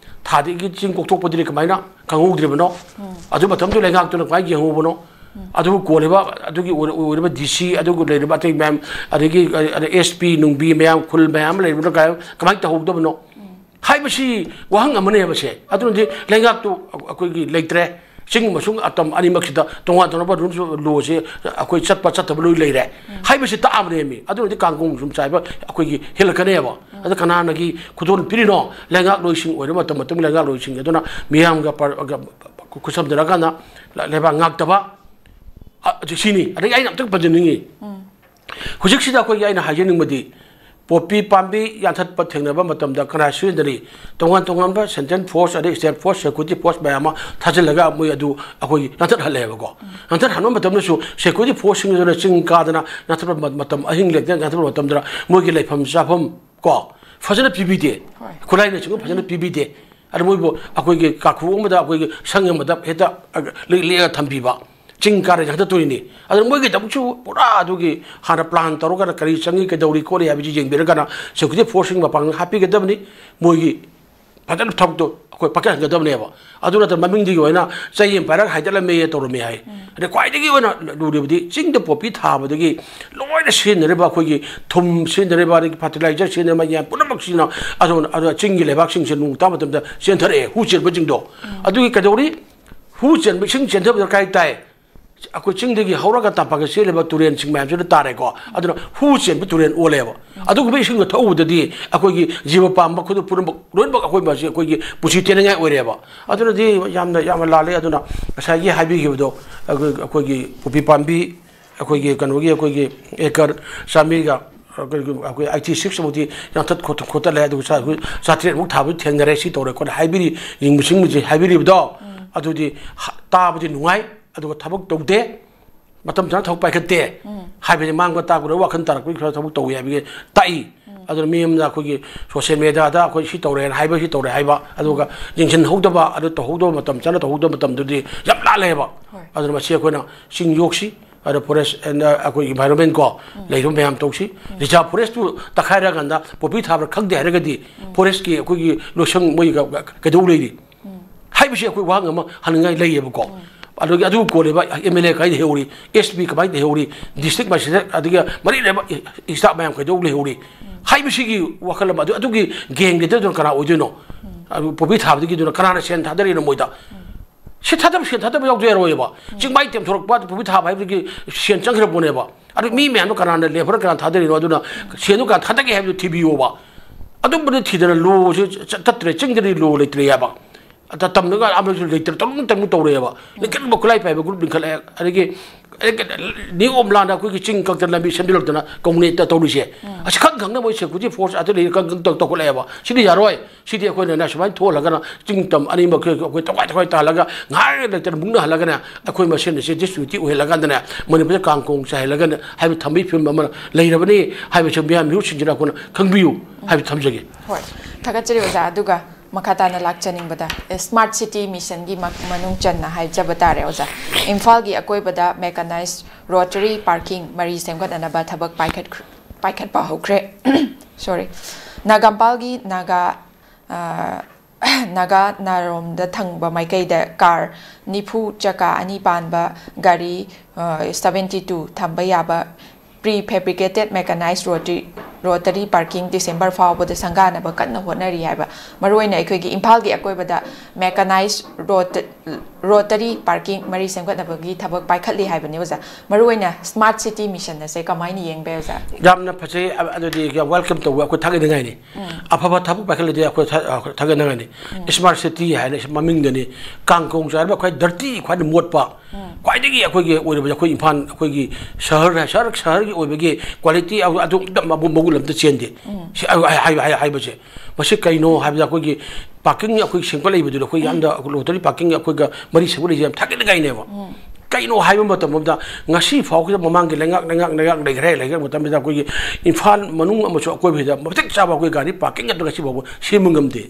ꯊꯥꯗꯒꯤ ꯆꯤꯡ ꯀꯣꯛꯊꯣꯛꯄꯗꯨꯗꯤ ꯀꯃꯥꯏꯅ ꯈꯪꯍꯧꯗ꯭ꯔꯤꯕꯅꯣ? ꯎꯝ꯫ ꯑꯗꯨ ꯃꯇꯝꯗꯨ ꯂꯩꯉꯥꯛꯇꯨꯅ ꯀꯃꯥꯏꯅ ꯌꯦꯡꯍꯧꯕꯅꯣ? ꯎꯝ꯫ ꯑꯗꯨꯕꯨ ꯀꯣꯜꯂꯤꯕ, ꯑꯗꯨꯒꯤ ꯑꯣꯏꯔ-, ꯑꯣꯏꯔꯤꯕ D C, ꯑꯗꯨꯒ ꯂꯩꯔꯤꯕ ꯑꯇꯩ ꯃꯌꯥꯝ, ꯑꯗꯒꯤ, ꯑ, ꯑꯗ S P ꯅꯨꯡꯕꯤ ꯃꯌꯥꯝ, ꯈꯨꯜ ꯃꯌꯥꯝ ꯑꯃ ꯂꯩꯔꯤꯕꯅꯣ? ꯀꯃꯥꯏ-, ꯀꯃꯥꯏꯅ ꯇꯧꯍꯧꯗꯕꯅꯣ? ꯎꯝ꯫ ꯍꯥꯏꯕꯁꯤ ꯋꯥꯍꯪ ꯑꯃꯅꯦꯕ ꯁꯦ꯫ ꯑꯗꯨꯅꯗꯤ ꯂꯩꯉꯥꯛꯇꯨ ꯑꯩꯈꯣꯏꯒꯤ ꯂꯩꯇ꯭ꯔꯦ꯫ ꯆꯤꯡ ꯑꯃꯁꯨꯡ ꯑꯇꯝ ꯑꯅꯤꯃꯛꯁꯤꯗ ꯇꯣꯉꯥꯟ ꯇꯣꯉꯥꯟꯕ rules law ꯁꯦ ꯑꯩꯈꯣꯏ ꯆꯠꯄ ꯆꯠꯇꯕ ꯂꯣꯏ ꯂꯩꯔꯦ꯫ ꯎꯝ꯫ ꯍꯥꯏꯕꯁꯤ ꯇꯥꯛꯑꯕꯅꯦꯃꯤ꯫ ꯑꯗꯨꯅꯗꯤ ꯀꯥꯡꯒꯣꯡ ꯁꯨꯝ ꯆꯥꯏꯕ ꯑꯩꯈꯣꯏꯒꯤ ꯍꯦꯜꯂꯛꯀꯅꯦꯕ꯫ ꯎꯝ꯫ ꯑꯗ ꯀꯅꯥꯅꯒꯤ ꯈꯨꯗꯣꯜ ꯄꯤꯔꯤꯅꯣ? ꯂꯩꯉꯥꯛꯂꯣꯏꯁꯤꯡ ꯑꯣꯏꯔꯕ ꯃꯇꯝ ꯃꯇꯝꯒꯤ ꯂꯩꯉꯥꯛꯂꯣꯏꯁꯤꯡ ꯑꯗꯨꯅ ꯃꯤꯌꯥꯝꯒ ꯄ-, ꯒ-, ꯈꯨꯠꯁꯝꯅꯔꯀꯥꯟꯗ ꯂ-, ꯂꯩꯕꯥꯛ ꯉꯥꯛꯇꯕ, ꯑ, ꯁꯤꯅꯤ꯫ ꯑꯗꯒꯤ ꯑꯩꯅ ꯑꯝꯇꯪ ꯄꯟꯖꯅꯤꯡꯉꯤ꯫ ꯎꯝ꯫ ꯍꯧꯖꯤꯛꯁꯤꯗ ꯑꯩꯈꯣꯏꯒꯤ ꯑꯩꯅ ꯍꯥꯏꯖꯅꯤꯡꯕꯗꯤ, ꯄꯣꯄꯤ ꯄꯥꯝꯕꯤ ꯌꯥꯟꯊꯠꯄ ꯊꯦꯡꯅꯕ ꯃꯇꯝꯗ ꯀꯅꯥ ꯁꯤꯖꯤꯟꯅꯔꯤ? ꯇꯣꯉꯥꯟ ꯇꯣꯉꯥꯟꯕ central force, ꯑꯗꯩ state force, security force ꯃꯌꯥꯝ ꯑꯃ ꯊꯥꯖꯤꯜꯂꯒ ꯃꯣꯏ ꯑꯗꯨ ꯑꯩꯈꯣꯏꯒꯤ ꯌꯥꯟꯊꯠꯍꯜꯂꯦꯕꯀꯣ꯫ ꯌꯥꯟꯊꯠꯍꯟꯕ ꯃꯇꯝꯗꯁꯨ security force ꯁꯤꯡꯗꯨꯅ ꯆꯤꯡ ꯀꯥꯗꯅ ꯌꯥꯟꯊꯠꯄ ꯃ-, ꯃꯇꯝ, ꯑꯍꯤꯡ ꯂꯦꯛꯇꯅ ꯌꯥꯟꯊꯠꯄ ꯃꯇꯝꯗ ꯃꯣꯏꯒꯤ ꯂꯩꯐꯝ ꯆꯥꯐꯝ ꯀꯣ, ꯐꯖꯅ ꯄꯤꯕꯤꯗꯦ꯫ ꯍꯣꯏ꯫ ꯈꯨꯠꯂꯥꯏꯅꯆꯤꯡꯕ ꯐꯖꯅ ꯄꯤꯕꯤꯗꯦ꯫ ꯑꯗꯨ ꯃꯣꯏꯕꯨ ꯑꯩꯈꯣꯏꯒꯤ ꯀꯥꯈꯨ ꯑꯃꯗ, ꯑꯩꯈꯣꯏꯒꯤ ꯁꯪ ꯑꯃꯗ ꯍꯦꯛꯇ ꯂꯦꯛ-, ꯂꯦꯛꯑꯒ ꯊꯝꯕꯤꯕ꯫ ꯆꯤꯡ ꯀꯥꯔꯦ ꯍꯦꯛꯇ ꯇꯣꯛꯏꯅꯤ꯫ ꯑꯗꯨꯅ ꯃꯣꯏꯒꯤꯗꯃꯛꯁꯨ ꯄꯨꯔꯥ ꯑꯗꯨꯒꯤ ꯍꯥꯟꯅ plan ꯇꯧꯔꯒ ꯀꯔꯤ ꯆꯪꯉꯤ, ꯀꯩꯗꯧꯔꯤ ꯈꯣꯠꯂꯤ ꯍꯥꯏꯕꯁꯤ ꯌꯦꯡꯕꯤꯔꯒꯅ security force ꯁꯤꯡ ꯃꯄꯥꯡꯒꯜ ꯍꯥꯞꯄꯤꯒꯗꯕꯅꯤ꯫ ꯃꯣꯏꯒꯤ ꯐꯖꯅ ꯊꯕꯛꯇꯣ ꯑꯩꯈꯣꯏ ꯄꯥꯏꯈꯠꯍꯟꯒꯗꯕꯅꯦꯕ꯫ ꯑꯗꯨ ꯅꯠꯇꯅ ꯃꯃꯤꯡꯗꯨꯒꯤ ꯑꯣꯏꯅ ꯆꯩ ꯑꯃ ꯄꯥꯏꯔꯒ ꯍꯥꯏꯗꯠꯂꯝꯃꯦ ꯇꯧꯔꯝꯃꯦ ꯍꯥꯏ꯫ ꯑꯗꯩ ꯈ꯭ꯋꯥꯏꯗꯒꯤ ꯑꯣꯏꯅ ꯂꯨꯔꯤꯕꯗꯤ ꯆꯤꯡꯗ ꯄꯣꯄꯤ ꯊꯥꯕꯗꯒꯤ ꯂꯣꯏꯅ ꯁꯤꯖꯤꯟꯅꯔꯤꯕ ꯑꯩꯈꯣꯏꯒꯤ ꯊꯨꯝ ꯁꯤꯖꯤꯟꯅꯔꯤꯕ, ꯑꯗꯒꯤ fertilizer ꯁꯤꯖꯤꯟꯅꯔꯤꯕ ꯃꯌꯥꯝ ꯄꯨꯝꯅꯃꯛꯁꯤꯅ ꯑꯗꯨ, ꯑꯗꯨ ꯆꯤꯡꯒꯤ ꯂꯩꯕꯥꯛꯁꯤꯡꯁꯦ ꯅꯣꯡ ꯇꯥꯕ ꯃꯇꯝꯗ ꯆꯦꯟꯊꯔꯛꯑꯦ, ꯍꯨ ꯆꯦꯟꯕꯁꯤꯡꯗꯣ꯫ ꯑꯗꯨꯒꯤ ꯀꯩꯗꯧꯔꯤ? ꯍꯨ ꯆꯦꯟꯕ, ꯏꯁꯤꯡ ꯆꯦꯟꯊꯕ ꯗꯔꯀꯥꯔ ꯇꯥꯏ꯫ ꯑꯩꯈꯣꯏ ꯆꯤꯡꯗꯒꯤ ꯍꯧꯔꯒ ꯇꯝꯄꯥꯛꯇ ꯆꯦꯜꯂꯤꯕ ꯇꯨꯔꯦꯟꯁꯤꯡ ꯃꯌꯥꯝꯁꯤꯗ ꯇꯥꯔꯦꯀꯣ꯫ ꯑꯗꯨꯅ ꯍꯨ ꯆꯦꯟꯕ ꯇꯨꯔꯦꯟ ꯑꯣꯜꯂꯦꯕ꯫ ꯑꯗꯨꯒꯨꯝꯕ ꯏꯁꯤꯡꯗꯣ ꯊꯛꯎꯕꯗꯗꯤ ꯑꯩꯈꯣꯏꯒꯤ ꯖꯤꯕ ꯄꯥꯟꯕ ꯈꯨꯗꯤꯡ ꯄꯨꯝꯅꯃꯛ ꯂꯣꯏꯅꯃꯛ ꯑꯩꯈꯣꯏ ꯃꯁꯤ ꯑꯩꯈꯣꯏꯒꯤ ꯄꯨꯟꯁꯤ ꯇꯦꯟꯅꯤꯡꯉꯥꯏ ꯑꯣꯏꯔꯦꯕ꯫ ꯑꯗꯨꯅꯗꯤ ꯌꯥꯝꯅ, ꯌꯥꯝꯅ ꯂꯥꯜꯂꯦ꯫ ꯑꯗꯨꯅ ꯉꯁꯥꯏꯒꯤ ꯍꯥꯏꯕꯤꯈꯤꯕꯗꯣ ꯑꯩꯈꯣꯏ, ꯑꯩꯈꯣꯏꯒꯤ ꯄꯣꯄꯤ ꯄꯥꯝꯕꯤ ꯑꯩꯈꯣꯏꯒꯤ ꯀꯩꯅꯣꯒꯤ ꯑꯩꯈꯣꯏꯒꯤ acre ꯆꯥꯃꯔꯤꯒ ꯑꯩꯈꯣꯏ eighty six ꯃꯨꯛꯇꯤ ꯌꯥꯟꯊꯠ ꯈꯣꯠꯇ-, ꯈꯣꯠꯇꯠꯂꯦ꯫ ꯑꯗꯨꯒ ꯆꯥ-, ꯑꯩꯈꯣꯏ ꯆꯥꯇ꯭ꯔꯦꯠꯃꯨꯛ ꯊꯥꯕꯗꯤ ꯊꯦꯡꯅꯔꯦ꯫ ꯁꯤ ꯇꯧꯔꯦ ꯈꯣꯠꯂꯦ ꯍꯥꯏꯕꯤꯔꯤ, ꯌꯦꯡꯕꯁꯤꯡꯕꯁꯤ ꯍꯥꯏꯕꯤꯔꯤꯕꯗꯣ ꯑꯗꯨꯗꯤ ꯍ-, ꯇꯥꯕꯗꯤ ꯅꯨꯡꯉꯥꯏ꯫ ꯑꯗꯨꯒ ꯊꯕꯛ ꯇꯧꯗꯦ, ꯃꯇꯝ ꯆꯥꯅ ꯊꯕꯛ ꯄꯥꯏꯈꯠꯇꯦ ꯍꯥꯏꯕꯗꯤ ꯃꯥꯡꯕ ꯇꯥꯛꯄꯗ ꯋꯥꯈꯜ ꯇꯥꯔꯛꯄꯒꯤ ꯈꯔ ꯊꯕꯛ ꯇꯧꯏ ꯍꯥꯏꯕꯒꯤ ꯇꯥꯛꯏ꯫ ꯑꯗꯨꯅ ꯃꯤ ꯑꯃꯅ ꯑꯩꯈꯣꯏꯒꯤ social media ꯗ ꯑꯩꯈꯣꯏ ꯁꯤ ꯇꯧꯔꯦꯅ ꯍꯥꯏꯕ, ꯁꯤ ꯇꯧꯔꯦ ꯍꯥꯏꯕ, ꯑꯗꯨꯒ ꯌꯦꯡꯁꯤꯟꯍꯧꯗꯕ, ꯑꯗꯨ ꯇꯧꯍꯧꯗꯕ ꯃꯇꯝ ꯆꯥꯅ ꯇꯧꯍꯧꯗꯕ ꯃꯇꯝꯗꯨꯗꯤ ꯌꯥꯝ ꯂꯥꯜꯂꯦꯕ꯫ ꯍꯣꯏ꯫ ꯑꯗꯨꯅ ꯃꯁꯤ ꯑꯩꯈꯣꯏꯅ ꯆꯤꯡ ꯌꯣꯛꯁꯤ, ꯑꯗ forest and ꯑꯩꯈꯣꯏ environment ꯀꯣ ꯂꯩꯔꯤꯕ ꯃꯌꯥꯝ ꯇꯧꯁꯤ꯫ Reserve forest ꯇꯨ ꯇꯛꯈꯥꯏꯔꯀꯥꯟꯗ ꯄꯣꯄꯤ ꯊꯥꯕ꯭ꯔꯥ ꯈꯪꯗꯦ ꯍꯥꯏꯔꯒꯗꯤ forest ꯀꯤ ꯑꯩꯈꯣꯏꯒꯤ ꯂꯣꯏꯁꯪ ꯃꯣꯏ ꯀ-, ꯀ-, ꯀꯩꯗꯧ ꯂꯩꯔꯤ? ꯍꯥꯏꯕꯁꯤ ꯑꯩꯈꯣꯏ ꯋꯥꯍꯪ ꯑꯃ ꯍꯪꯅꯤꯡꯉꯥꯏ ꯂꯩꯌꯦꯕꯀꯣ꯫ ꯑꯗꯨꯒꯤ ꯑꯗꯨ ꯀꯣꯜꯂꯤꯕ MLA ꯀꯃꯥꯏꯅ ꯂꯩꯍꯧꯔꯤ, SP ꯀꯃꯥꯏꯅ ꯂꯩꯍꯧꯔꯤ, district magistrate ꯑꯗꯒꯤ ꯃꯔꯤ ꯂꯩꯅꯕ staff ꯃꯌꯥꯝ ꯀꯩꯗꯧ ꯂꯩꯍꯧꯔꯤ ꯍꯥꯏꯕꯁꯤꯒꯤ ꯋꯥꯈꯜ ꯑꯃ꯫ ꯑꯗꯨ, ꯑꯗꯨꯒꯤ gang leader ꯗꯨꯅ ꯀꯅꯥ ꯑꯣꯏꯗꯣꯏꯅꯣ? ꯑꯗꯨ ꯄꯣꯄꯤ ꯊꯥꯕꯗꯒꯤꯗꯨꯅ ꯀꯅꯥꯅ ꯁꯦꯟ ꯊꯥꯗꯔꯤꯅꯣ ꯃꯣꯏꯗ? ꯁꯤ ꯊꯥꯗꯕ, ꯁꯦꯟ ꯊꯥꯗꯕ ꯌꯥꯎꯗ ꯌꯥꯔꯣꯏꯕ꯫ ꯆꯤꯡꯃꯥꯏ ꯇꯦꯝꯊꯣꯔꯛꯄ ꯄꯣꯄꯤ ꯊꯥꯕ ꯍꯥꯏꯕꯗꯒꯤ ꯁꯦꯟ ꯆꯪꯈ꯭ꯔ ꯄꯣꯠꯅꯦꯕ꯫ ꯑꯗꯨ ꯃꯤ ꯃꯌꯥꯝꯗꯣ ꯀꯅꯥꯅ ꯂꯦꯕꯔ ꯀꯅꯥ ꯊꯥꯗꯔꯤꯅꯣ? ꯑꯗꯨꯅ ꯁꯦꯟꯗꯣ ꯀꯅꯥ ꯊꯥꯗꯒꯦ ꯍꯥꯏꯕꯗꯨ ꯊꯤꯕꯤꯌꯣꯕ꯫ ꯑꯗꯨꯝꯕꯗꯤ ꯊꯤꯗꯅ ꯂꯣꯁꯦ ꯆꯠ-, ꯆꯠꯇ꯭ꯔꯦ꯫ ꯆꯤꯡꯗꯗꯤ ꯂꯣ ꯂꯩꯇ꯭ꯔꯦ ꯍꯥꯏꯕ꯫ ꯑꯗ ꯇꯝꯗꯒ ꯑꯃꯁꯨ ꯂꯩꯇ꯭ꯔꯦ꯫ ꯇꯧꯅꯤꯡ ꯇꯧꯅꯤꯡ ꯇꯧꯔꯦꯕ꯫ ꯂꯤꯡꯈꯠꯂꯨꯕ ꯈꯨꯠꯂꯥꯏ ꯄꯥꯏꯕ group ꯂꯤꯡꯈꯠꯂꯛꯑꯦ꯫ ꯑꯗꯒꯤ, ꯑꯗꯒꯤ ꯅꯤꯌꯣꯝ ꯂꯥꯟꯅ ꯑꯩꯈꯣꯏꯒꯤ ꯆꯤꯡ ꯀꯛꯇ ꯂꯝꯕꯤ ꯁꯦꯝꯖꯤꯜꯂꯛꯇꯅ ꯀꯣꯡꯅꯦꯠꯇ ꯇꯧꯔꯤꯁꯦ꯫ ꯑꯁꯤ ꯈꯪ ꯈꯪꯅ ꯃꯣꯏ security force ꯑꯗꯨ ꯂꯩꯔꯤ ꯈꯪ ꯈꯪ ꯇꯧ-, ꯇꯧꯈꯠꯂꯛꯑꯦꯕ꯫ ꯁꯤꯗꯤ ꯌꯥꯔꯣꯏ꯫ ꯁꯤꯗꯤ ꯑꯩꯈꯣꯏꯅꯅꯦ ꯁꯨꯃꯥꯏꯅ ꯊꯣꯛꯍꯜꯂꯒꯅ ꯆꯤꯡ ꯇꯝ ꯑꯅꯤꯃꯛ ꯑꯩꯈꯣꯏ ꯇꯧꯈꯥꯏ ꯇꯧꯈꯥꯏ ꯇꯥꯍꯜꯂꯒ ꯉꯥꯏꯍꯥꯛ ꯂꯩꯇꯅ ꯃꯨꯛꯅꯍꯜꯂꯒꯅꯦ ꯑꯩꯈꯣꯏ ꯃꯁꯦꯟ ꯑꯁꯤ disunity ꯑꯣꯏꯍꯜꯂꯀꯥꯟꯗꯅꯦ ꯃꯅꯤꯄꯨꯔꯗ ꯀꯥꯡ ꯀꯣꯡ ꯆꯥꯏꯍꯜꯂꯒꯅꯦ ꯍꯥꯏꯕ ꯊꯝꯕꯒꯤ ꯐꯤꯕꯝ ꯑꯃ ꯂꯩꯔꯕꯅꯤ ꯍꯥꯏꯕꯁꯤ ꯃꯤꯌꯥꯝ ꯃꯤꯍꯨꯠꯁꯤꯡꯁꯤꯅ ꯑꯩꯈꯣꯏꯅ ꯈꯪꯕꯤꯌꯨ ꯍꯥꯏꯕ ꯊꯝꯖꯒꯦ꯫ ꯍꯣꯏ, ꯊꯥꯒꯠꯆꯔꯤ ꯑꯣꯖꯥ꯫ ꯑꯗꯨꯒ ꯃꯈꯥ ꯇꯥꯅ ꯂꯥꯛꯆꯅꯤꯡꯕꯗ, smart city mission ꯒꯤ ꯃ-, ꯃꯅꯨꯡ ꯆꯟꯅ ꯍꯥꯏꯖꯕ ꯇꯥꯔꯦ ꯑꯣꯖꯥ꯫ ꯏꯝꯐꯥꯜꯒꯤ ꯑꯀꯣꯏꯕꯗ mechanized rotary parking ꯃꯔꯤ ꯁꯦꯝꯒꯠꯅꯅꯕ ꯊꯕꯛ ꯄꯥꯏꯈꯠꯈ꯭ꯔ-, ꯄꯥꯏꯈꯠꯄ ꯍꯧꯈ꯭ꯔꯦ꯫ Sorry꯫ ꯅꯥꯒꯥꯝꯄꯥꯜꯒꯤ ꯅꯥꯒꯥ, ꯑ, ꯅꯥꯒꯥ ꯅꯥꯔꯣꯝꯗ ꯊꯪꯕ ꯃꯥꯏꯀꯩꯗ ꯀꯥꯔ ꯅꯤꯐꯨ ꯆꯀꯥ ꯑꯅꯤ ꯄꯥꯟꯕ ꯒꯥꯔꯤ ꯁꯕꯦꯟꯇꯤ ꯇꯨ ꯊꯝꯕ ꯌꯥꯕ pre fabricated mechanized rotary parking December ꯐꯥꯎꯕꯗ ꯁꯪꯒꯥꯅꯕ ꯀꯟꯅ ꯍꯣꯠꯅꯔꯤ ꯍꯥꯏꯕ꯫ ꯃꯔꯨꯑꯣꯏꯅ ꯑꯩꯈꯣꯏꯒꯤ ꯏꯝꯐꯥꯜꯒꯤ ꯑꯀꯣꯏꯕꯗ mechanized rotary parking ꯃꯔꯤ ꯁꯦꯝꯒꯠꯅꯕꯒꯤ ꯊꯕꯛ ꯄꯥꯏꯈꯠꯂꯤ ꯍꯥꯏꯕꯅꯤ ꯑꯣꯖꯥ꯫ ꯃꯔꯨꯑꯣꯏꯅ smart city mission ꯑꯁꯦ ꯀꯃꯥꯏꯅ ꯌꯦꯡꯕ ꯑꯣꯖꯥ? ꯌꯥꯝꯅ ꯐꯖꯩ꯫ ꯑ-, ꯑꯗꯨꯗꯤ ꯌꯥꯝ welcome ꯇꯧꯕ, ꯑꯩꯈꯣꯏ ꯊꯥꯒꯠꯅꯤꯡꯉꯥꯏꯅꯤ꯫ ꯑꯐꯕ ꯊꯕꯛ ꯄꯥꯏꯈꯠꯂꯗꯤ ꯑꯩꯈꯣꯏ ꯊꯥ-, ꯑꯩꯈꯣꯏ ꯊꯥꯒꯠꯅꯤꯡꯉꯥꯏꯅꯤ꯫ Smart city ꯍꯥꯏꯅ ꯃꯃꯤꯡꯗꯅꯤ꯫ ꯀꯥꯡꯈꯣꯡ ꯆꯥꯏꯔꯕ ꯈ꯭ꯋꯥꯏ dirty, ꯈ꯭ꯋꯥꯏꯗꯒꯤ ꯃꯣꯠꯄ, ꯈ꯭ꯋꯥꯏꯗꯒꯤ ꯑꯩꯈꯣꯏꯒꯤ ꯑꯣꯏꯔꯕ ꯑꯩꯈꯣꯏ ꯏꯝꯐꯥꯜ, ꯑꯩꯈꯣꯏꯒꯤ ꯁꯍꯔ, ꯁꯍꯔ, ꯁꯍꯔꯒꯤ ꯑꯣꯏꯕꯒꯤ quality ꯑꯗꯨ ꯑꯝꯇ ꯃꯒꯨ-, ꯃꯒꯨꯟ ꯑꯝꯇ ꯆꯦꯟꯗꯦ꯫ ꯁꯤ ꯍꯥꯏ-, ꯍꯥꯏ-, ꯍꯥꯏ-, ꯍꯥꯏꯕꯁꯦ꯫ ꯃꯁꯤ ꯀꯩꯅꯣ ꯍꯥꯏꯕꯗ ꯑꯩꯈꯣꯏꯒꯤ parking ꯑꯩꯈꯣꯏ ꯁꯦꯝꯒꯠꯂꯛꯏꯕꯗꯨꯗ ꯑꯩꯈꯣꯏ ꯌꯥꯝꯅ rotary parking ꯑꯩꯈꯣꯏꯒ ꯃꯔꯤ ꯁꯦꯝꯒꯠꯂꯛꯏꯁꯦ ꯌꯥꯝ ꯊꯥꯒꯠꯅꯤꯡꯉꯥꯏꯅꯦꯕ꯫ ꯀꯩꯅꯣ ꯍꯥꯏꯕ ꯃꯇꯝ ꯑꯃꯗ ꯉꯁꯤ ꯐꯥꯎꯕꯗ ꯃꯃꯥꯡꯒꯤ ꯂꯩꯉꯥꯛ, ꯂꯩꯉꯥꯛ, ꯂꯩꯉꯥꯛ ꯂꯩꯈ꯭ꯔꯦ, ꯂꯩꯈ꯭ꯔ ꯃꯇꯝꯁꯤꯗ ꯑꯩꯈꯣꯏꯒꯤ ꯏꯝꯐꯥꯜ ꯃꯅꯨꯡ ꯑꯃꯁꯨꯡ ꯑꯀꯣꯏꯕꯁꯤꯗ ꯃꯇꯤꯛ ꯆꯥꯕ ꯑꯩꯈꯣꯏ ꯒꯥꯔꯤ parking ꯑꯗꯨ ꯉꯁꯤ ꯐꯥꯎꯕ ꯁꯦꯝꯕ ꯉꯝꯗꯦ꯫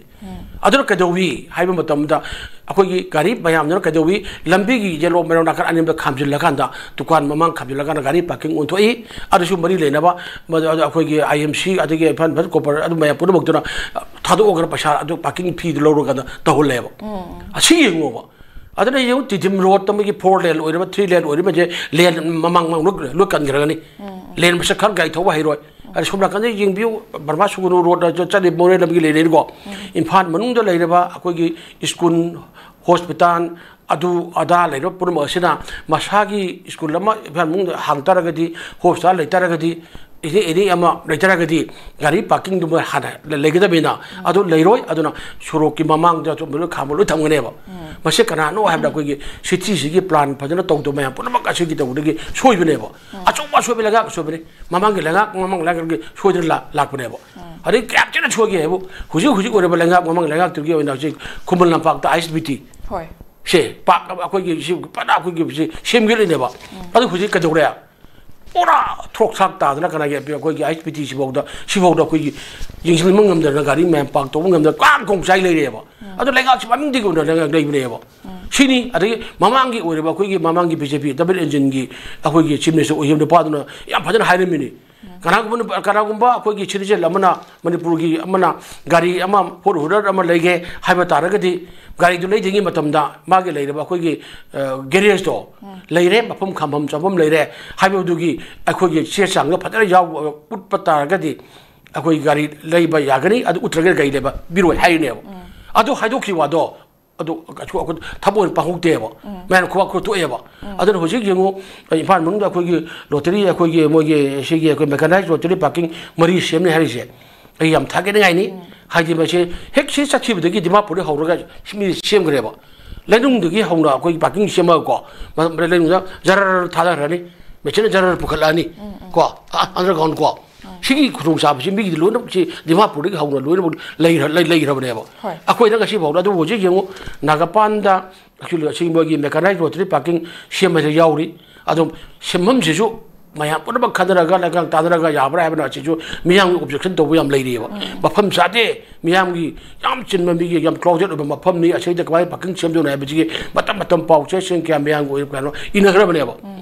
ꯑꯗꯨꯅ ꯀꯩꯗꯧꯏ ꯍꯥꯏꯕ ꯃꯇꯝꯗ ꯑꯩꯈꯣꯏꯒꯤ ꯒꯥꯔꯤ ꯃꯌꯥꯝꯗꯨꯅ ꯀꯩꯗꯧꯏ, ꯂꯝꯕꯤꯒꯤ yellow ꯃꯦꯔꯣꯟ ꯅꯥꯀꯟ ꯑꯅꯤꯃꯛꯇ ꯈꯥꯝꯖꯤꯜꯂꯀꯥꯟꯗ, ꯗꯨꯀꯥꯟ ꯃꯃꯥꯡ ꯈꯥꯝꯖꯤꯜꯂꯀꯥꯟꯗ ꯒꯥꯔꯤ parking ꯑꯣꯟꯊꯣꯛꯏ꯫ ꯑꯗꯨꯁꯨ ꯃꯔꯤ ꯂꯩꯅꯕ, ꯃꯗꯨ, ꯑꯗꯨ ꯑꯩꯈꯣꯏꯒꯤ I M C, ꯑꯗꯒꯤ ꯏꯝꯐꯥꯜ ꯐꯥꯁ ꯀꯣꯔꯄꯣꯔꯦꯁꯟ, ꯑꯗꯨ ꯃꯌꯥꯝ ꯄꯨꯝꯅꯃꯛꯇꯨꯅ ꯊꯥꯗꯣꯛꯑꯒ ꯄꯩꯁꯥ ꯑꯗꯨ parking feeꯗꯨ ꯂꯧꯔꯀꯥꯟꯗ ꯇꯧꯍꯜꯂꯦꯕ꯫ ꯑꯁꯤ ꯌꯦꯡꯉꯣꯕ꯫ ꯑꯗꯨꯅ ꯌꯦꯡꯉꯨ, ꯇꯤꯗꯤꯝ ꯔꯣꯗꯇ ꯃꯣꯏꯒꯤ four lane ꯑꯣꯏꯔꯤꯕ, three lane ꯑꯣꯏꯔꯤꯕꯁꯦ lane ꯃꯃꯥꯡ ꯃꯃꯥꯡ ꯂꯣꯏ, ꯂꯣꯏ ꯀꯟꯈ꯭ꯔꯒꯅꯤ꯫ Lane ꯃꯁꯛ ꯈꯔ ꯒꯥꯔꯤ ꯊꯧꯕ ꯍꯩꯔꯣꯏ꯫ ꯑꯗ ꯁꯣꯝ ꯅꯥꯀꯟꯗ ꯌꯦꯡꯕꯤꯌꯨ, ꯕꯔꯃꯥ ꯁꯨꯒꯨꯅꯨ ꯔꯣꯗꯇ ꯆꯠꯂꯤ ꯃꯣꯔꯦ ꯂꯝꯕꯤꯒꯤ ꯂꯩꯔꯦꯀꯣ꯫ ꯏꯝꯐꯥꯜ ꯃꯅꯨꯡꯗ ꯂꯩꯔꯤꯕ ꯑꯩꯈꯣꯏꯒꯤ ꯁ꯭ꯀꯨꯜ, ꯍꯣꯁꯄꯤꯇꯥꯜ, ꯑꯗꯨ ꯑꯗꯥ ꯂꯩꯔꯤꯕ ꯄꯨꯝꯅꯃꯛ ꯑꯁꯤꯅ ꯃꯁꯥꯒꯤ ꯁ꯭ꯀꯨꯜ ꯑꯃ ꯏꯝꯐꯥꯜ ꯃꯅꯨꯡꯗ ꯍꯥꯡ ꯇꯥꯔꯒꯗꯤ, ꯍꯣꯁꯄꯤꯇꯥꯜ ꯂꯩ ꯇꯥꯔꯒꯗꯤ, ꯑꯦꯅꯤ, ꯑꯦꯅꯤ ꯑꯃ ꯂꯩ ꯇꯥꯔꯒꯗꯤ ꯒꯥꯔꯤ parkingꯗꯨ ꯃꯣꯏ ꯍꯥꯟꯅ ꯂꯩꯒꯗꯕꯅꯤꯅ, ꯑꯗꯨ ꯂꯩꯔꯣꯏ꯫ ꯑꯗꯨꯅ ꯁꯣꯔꯣꯛꯀꯤ ꯃꯃꯥꯡꯗ ꯑꯆꯨꯝꯕ ꯂꯣꯏ ꯈꯥꯝꯕ ꯂꯣꯏ ꯊꯝꯒꯅꯦꯕ꯫ ꯃꯁꯤ ꯀꯅꯥꯅꯣ ꯍꯥꯏꯕꯗ ꯑꯩꯈꯣꯏꯒꯤ cityꯁꯤꯒꯤ plan ꯐꯖꯅ ꯇꯧꯗꯕ ꯃꯌꯥꯝ ꯄꯨꯝꯅꯃꯛ ꯑꯁꯤꯒꯤ ꯇꯧꯕꯗꯒꯤ ꯁꯣꯏꯕꯅꯦꯕ꯫ ꯑꯆꯧꯕ ꯑꯁꯣꯏꯕ ꯂꯩꯉꯥꯛ ꯑꯁꯣꯏꯕꯅꯤ꯫ ꯃꯃꯥꯡꯒꯤ ꯂꯩꯉꯥꯛ, ꯃꯃꯥꯡ ꯂꯩꯉꯥꯛꯀꯤ ꯁꯣꯏꯗꯅ ꯂꯥ-, ꯂꯥꯛꯄꯅꯦꯕ꯫ ꯑꯗꯩ ꯀꯌꯥꯝ ꯊꯤꯅ ꯁꯣꯏꯒꯦ ꯍꯥꯏꯕꯨ, ꯍꯧꯖꯤꯛ ꯍꯧꯖꯤꯛ ꯑꯣꯏꯔꯤꯕ ꯂꯩꯉꯥꯛ, ꯃꯃꯥꯡ ꯂꯩꯉꯥꯛꯇꯨꯒꯤ ꯑꯣꯏꯅ ꯍꯧꯖꯤꯛ ꯈꯨꯃꯟ ꯂꯝꯄꯥꯛꯇ ISBT ꯍꯣꯏ꯫ ꯁꯦ, ꯄꯥꯛ ꯑꯩꯈꯣꯏꯒꯤ ꯁꯤ ꯄꯨꯔꯥ ꯑꯩꯈꯣꯏꯒꯤ ꯁꯤ ꯁꯦꯝꯒꯠꯂꯤꯅꯦꯕ꯫ ꯑꯗꯨ ꯍꯧꯖꯤꯛ ꯀꯩꯗꯧꯔꯦ? ꯄꯨꯔꯥ ꯊ꯭ꯔꯣꯛ ꯊ꯭ꯔꯥꯛ ꯇꯥꯗꯅ ꯀꯅꯥꯒꯤ ꯑꯩꯈꯣꯏꯒꯤ ISBT ꯁꯤꯐꯥꯎꯗ, ꯁꯤꯐꯥꯎꯗ ꯑꯩꯈꯣꯏꯒꯤ ꯌꯦꯡꯁꯤꯟꯕ ꯉꯝꯗꯅ, ꯒꯥꯔꯤ ꯃꯌꯥꯝ ꯄꯥꯛ ꯇꯧꯕ ꯉꯝꯗꯅ ꯀꯥꯡ ꯈꯣꯡ ꯆꯥꯏ ꯂꯩꯔꯦꯕ꯫ ꯑꯗꯨ ꯂꯩꯉꯥꯛꯁꯤ ꯃꯃꯤꯡꯗꯒꯤ ꯑꯣꯏꯅ ꯂꯩꯉꯥꯛ ꯂꯩꯕꯅꯦꯕ꯫ ꯁꯤꯅꯤ꯫ ꯑꯗꯒꯤ ꯃꯃꯥꯡꯒꯤ ꯑꯣꯏꯔꯤꯕ ꯑꯩꯈꯣꯏꯒꯤ ꯃꯃꯥꯡꯒꯤ BJP double engineꯒꯤ ꯑꯩꯈꯣꯏꯒꯤ chief minister ꯑꯣꯏꯈꯤꯕ ꯅꯨꯄꯥꯗꯨꯅ ꯌꯥꯝ ꯐꯖꯅ ꯍꯥꯏꯔꯝꯃꯤꯅꯤ꯫ ꯀꯅꯥꯒꯨꯝꯕ ꯀꯅꯥꯒꯨꯝꯕ ꯑꯩꯈꯣꯏꯒꯤ ꯁꯤꯇꯤꯖꯦꯟ ꯑꯃꯅ, ꯃꯅꯤꯄꯨꯔꯒꯤ ꯑꯃꯅ ꯒꯥꯔꯤ ꯑꯃ, ꯐꯣꯔ ꯍ꯭ꯋꯤꯂꯔ ꯑꯃ ꯂꯩꯒꯦ ꯍꯥꯏꯕ ꯇꯥꯔꯒꯗꯤ, ꯒꯥꯔꯤꯗꯨ ꯂꯩꯗ꯭ꯔꯤꯉꯩ ꯃꯇꯝꯗ ꯃꯥꯒꯤ ꯂꯩꯔꯤꯕ ꯑꯩꯈꯣꯏꯒꯤ ꯒꯦꯔꯦꯖꯇꯣ ꯂꯩꯔꯦ, ꯃꯐꯝ ꯈꯥꯝꯐꯝ ꯆꯥꯐꯝ ꯂꯩꯔꯦ ꯍꯥꯏꯕꯗꯨꯒꯤ ꯑꯩꯈꯣꯏꯒꯤ ꯆꯦ ꯆꯥꯡꯗꯣ ꯐꯖꯅ ꯌꯥꯎ ꯎꯠꯄ ꯇꯥꯔꯒꯗꯤ, ꯑꯩꯈꯣꯏ ꯒꯥꯔꯤ ꯂꯩꯕ ꯌꯥꯒꯅꯤ, ꯑꯗꯨ ꯎꯠꯇ꯭ꯔꯒꯗꯤ ꯒꯥꯔꯤ ꯂꯩꯕ ꯄꯤꯔꯣꯏ ꯍꯥꯏꯔꯤꯅꯦꯕ꯫ ꯑꯗꯨ ꯍꯥꯏꯗꯣꯛꯈꯤꯕ ꯋꯥꯗꯣ, ꯑꯗꯨ ꯀꯩꯁꯨ ꯑꯩꯈꯣꯏ ꯊꯕꯛ ꯑꯣꯏꯅ ꯄꯥꯡꯊꯣꯛꯇꯦꯕ꯫ ꯃꯌꯥꯝ ꯈꯨꯕꯥꯛ ꯈꯨꯕꯥꯛ ꯊꯣꯛꯑꯦꯕ꯫ ꯑꯗꯨꯅ ꯍꯧꯖꯤꯛ ꯌꯦꯡꯉꯨ, ꯏꯝꯐꯥꯜ ꯃꯅꯨꯡꯗ ꯑꯩꯈꯣꯏꯒꯤ ꯂꯣꯇꯔꯤ, ꯑꯩꯈꯣꯏꯒꯤ ꯃꯣꯏꯒꯤ ꯁꯤꯒꯤ ꯑꯩꯈꯣꯏ ꯃꯦꯀꯥꯅꯥꯏꯖ ꯂꯣꯇꯔꯤ ꯄꯥꯔꯀꯤꯡ ꯃꯔꯤ ꯁꯦꯝꯅꯤ ꯍꯥꯏꯔꯤꯁꯦ, ꯑꯩ ꯌꯥꯝ ꯊꯥꯒꯠꯅꯤꯡꯉꯥꯏꯅꯤ꯫ ꯍꯥꯏꯗꯤ ꯃꯁꯤ ꯍꯦꯛ ꯁꯤ ꯆꯠꯈꯤꯕꯗꯒꯤ ꯗꯤꯃꯥꯄꯨꯔꯗꯒꯤ ꯍꯧꯔꯒ ꯃꯤ ꯁꯦꯝꯈ꯭ꯔꯦꯕ꯫ ꯂꯩꯅꯨꯡꯗꯒꯤ ꯍꯧꯅ ꯑꯩꯈꯣꯏꯒꯤ ꯄꯥꯔꯀꯤꯡ ꯁꯦꯝꯃꯒꯀꯣ, ꯃ-, ꯂꯩꯅꯨꯡꯗ ꯖꯔ ꯊꯥꯗꯈ꯭ꯔꯅꯤ, ꯃꯦꯆꯤꯟꯅ ꯖꯔ ꯄꯨꯈꯠꯂꯛꯑꯅꯤ ꯀꯣ, ꯑ-, ꯑꯟꯗꯔꯒ꯭ꯔꯥꯎꯟ ꯀꯣ꯫ ꯁꯤꯒꯤ ꯈꯨꯗꯣꯡꯆꯥꯕꯁꯤ ꯃꯤꯒꯤꯗꯤ ꯂꯣꯏꯅꯃꯛ ꯁꯤ ꯗꯤꯃꯥꯄꯨꯔꯗꯒꯤ ꯍꯧꯅ ꯂꯣꯏꯅꯃꯛ ꯂꯩꯈ꯭ꯔ-, ꯂꯩ-, ꯂꯩꯈ꯭ꯔꯕꯅꯦꯕ꯫ ꯍꯣꯏ꯫ ꯑꯩꯈꯣꯏꯅ ꯉꯁꯤ ꯐꯥꯎꯗ, ꯑꯗꯨꯕꯨ ꯍꯧꯖꯤꯛ ꯌꯦꯡꯉꯨ, ꯅꯥꯒꯥꯄꯥꯟꯗ actually ꯑꯁꯤ ꯃꯣꯏꯒꯤ ꯃꯦꯀꯥꯅꯥꯏꯖ ꯂꯣꯇꯔꯤ ꯄꯥꯔꯀꯤꯡ ꯁꯦꯝꯕꯁꯦ ꯌꯥꯎꯔꯤ꯫ ꯑꯗꯨꯝ ꯁꯦꯝꯐꯝꯁꯤꯁꯨ ꯃꯌꯥꯝ ꯄꯨꯝꯅꯃꯛ ꯈꯟꯅꯔꯒ, ꯂꯩꯉꯥꯛ ꯇꯥꯟꯅꯔꯒ ꯌꯥꯕ꯭ꯔꯥ ꯍꯥꯏꯕꯅ ꯑꯁꯤꯁꯨ ꯃꯤꯌꯥꯝꯒꯤ ꯑꯣꯕꯖꯦꯛꯁꯟ ꯇꯧꯕ ꯌꯥꯝ ꯂꯩꯔꯤꯑꯕ꯫ ꯃꯐꯝ ꯆꯥꯗꯦ, ꯃꯤꯌꯥꯝꯒꯤ ꯌꯥꯝ ꯆꯤꯟꯕ, ꯃꯤꯒꯤ ꯌꯥꯝ ꯀ꯭ꯔꯥꯎꯗꯦꯠ ꯑꯣꯏꯕ ꯃꯐꯝꯅꯤ, ꯑꯁꯤꯗ ꯀꯃꯥꯏꯅ ꯄꯥꯔꯀꯤꯡ ꯁꯦꯝꯗꯣꯏꯅꯣ ꯍꯥꯏꯕꯁꯤꯒꯤ ꯃꯇꯝ ꯃꯇꯝ ꯄꯥꯎ ꯆꯦꯁꯤꯡ ꯀꯌꯥ ꯃꯤꯌꯥꯝꯒꯤ ꯑꯣꯏꯕ ꯀꯩꯅꯣ ꯏꯟꯅꯈ꯭ꯔꯕꯅꯦꯕ꯫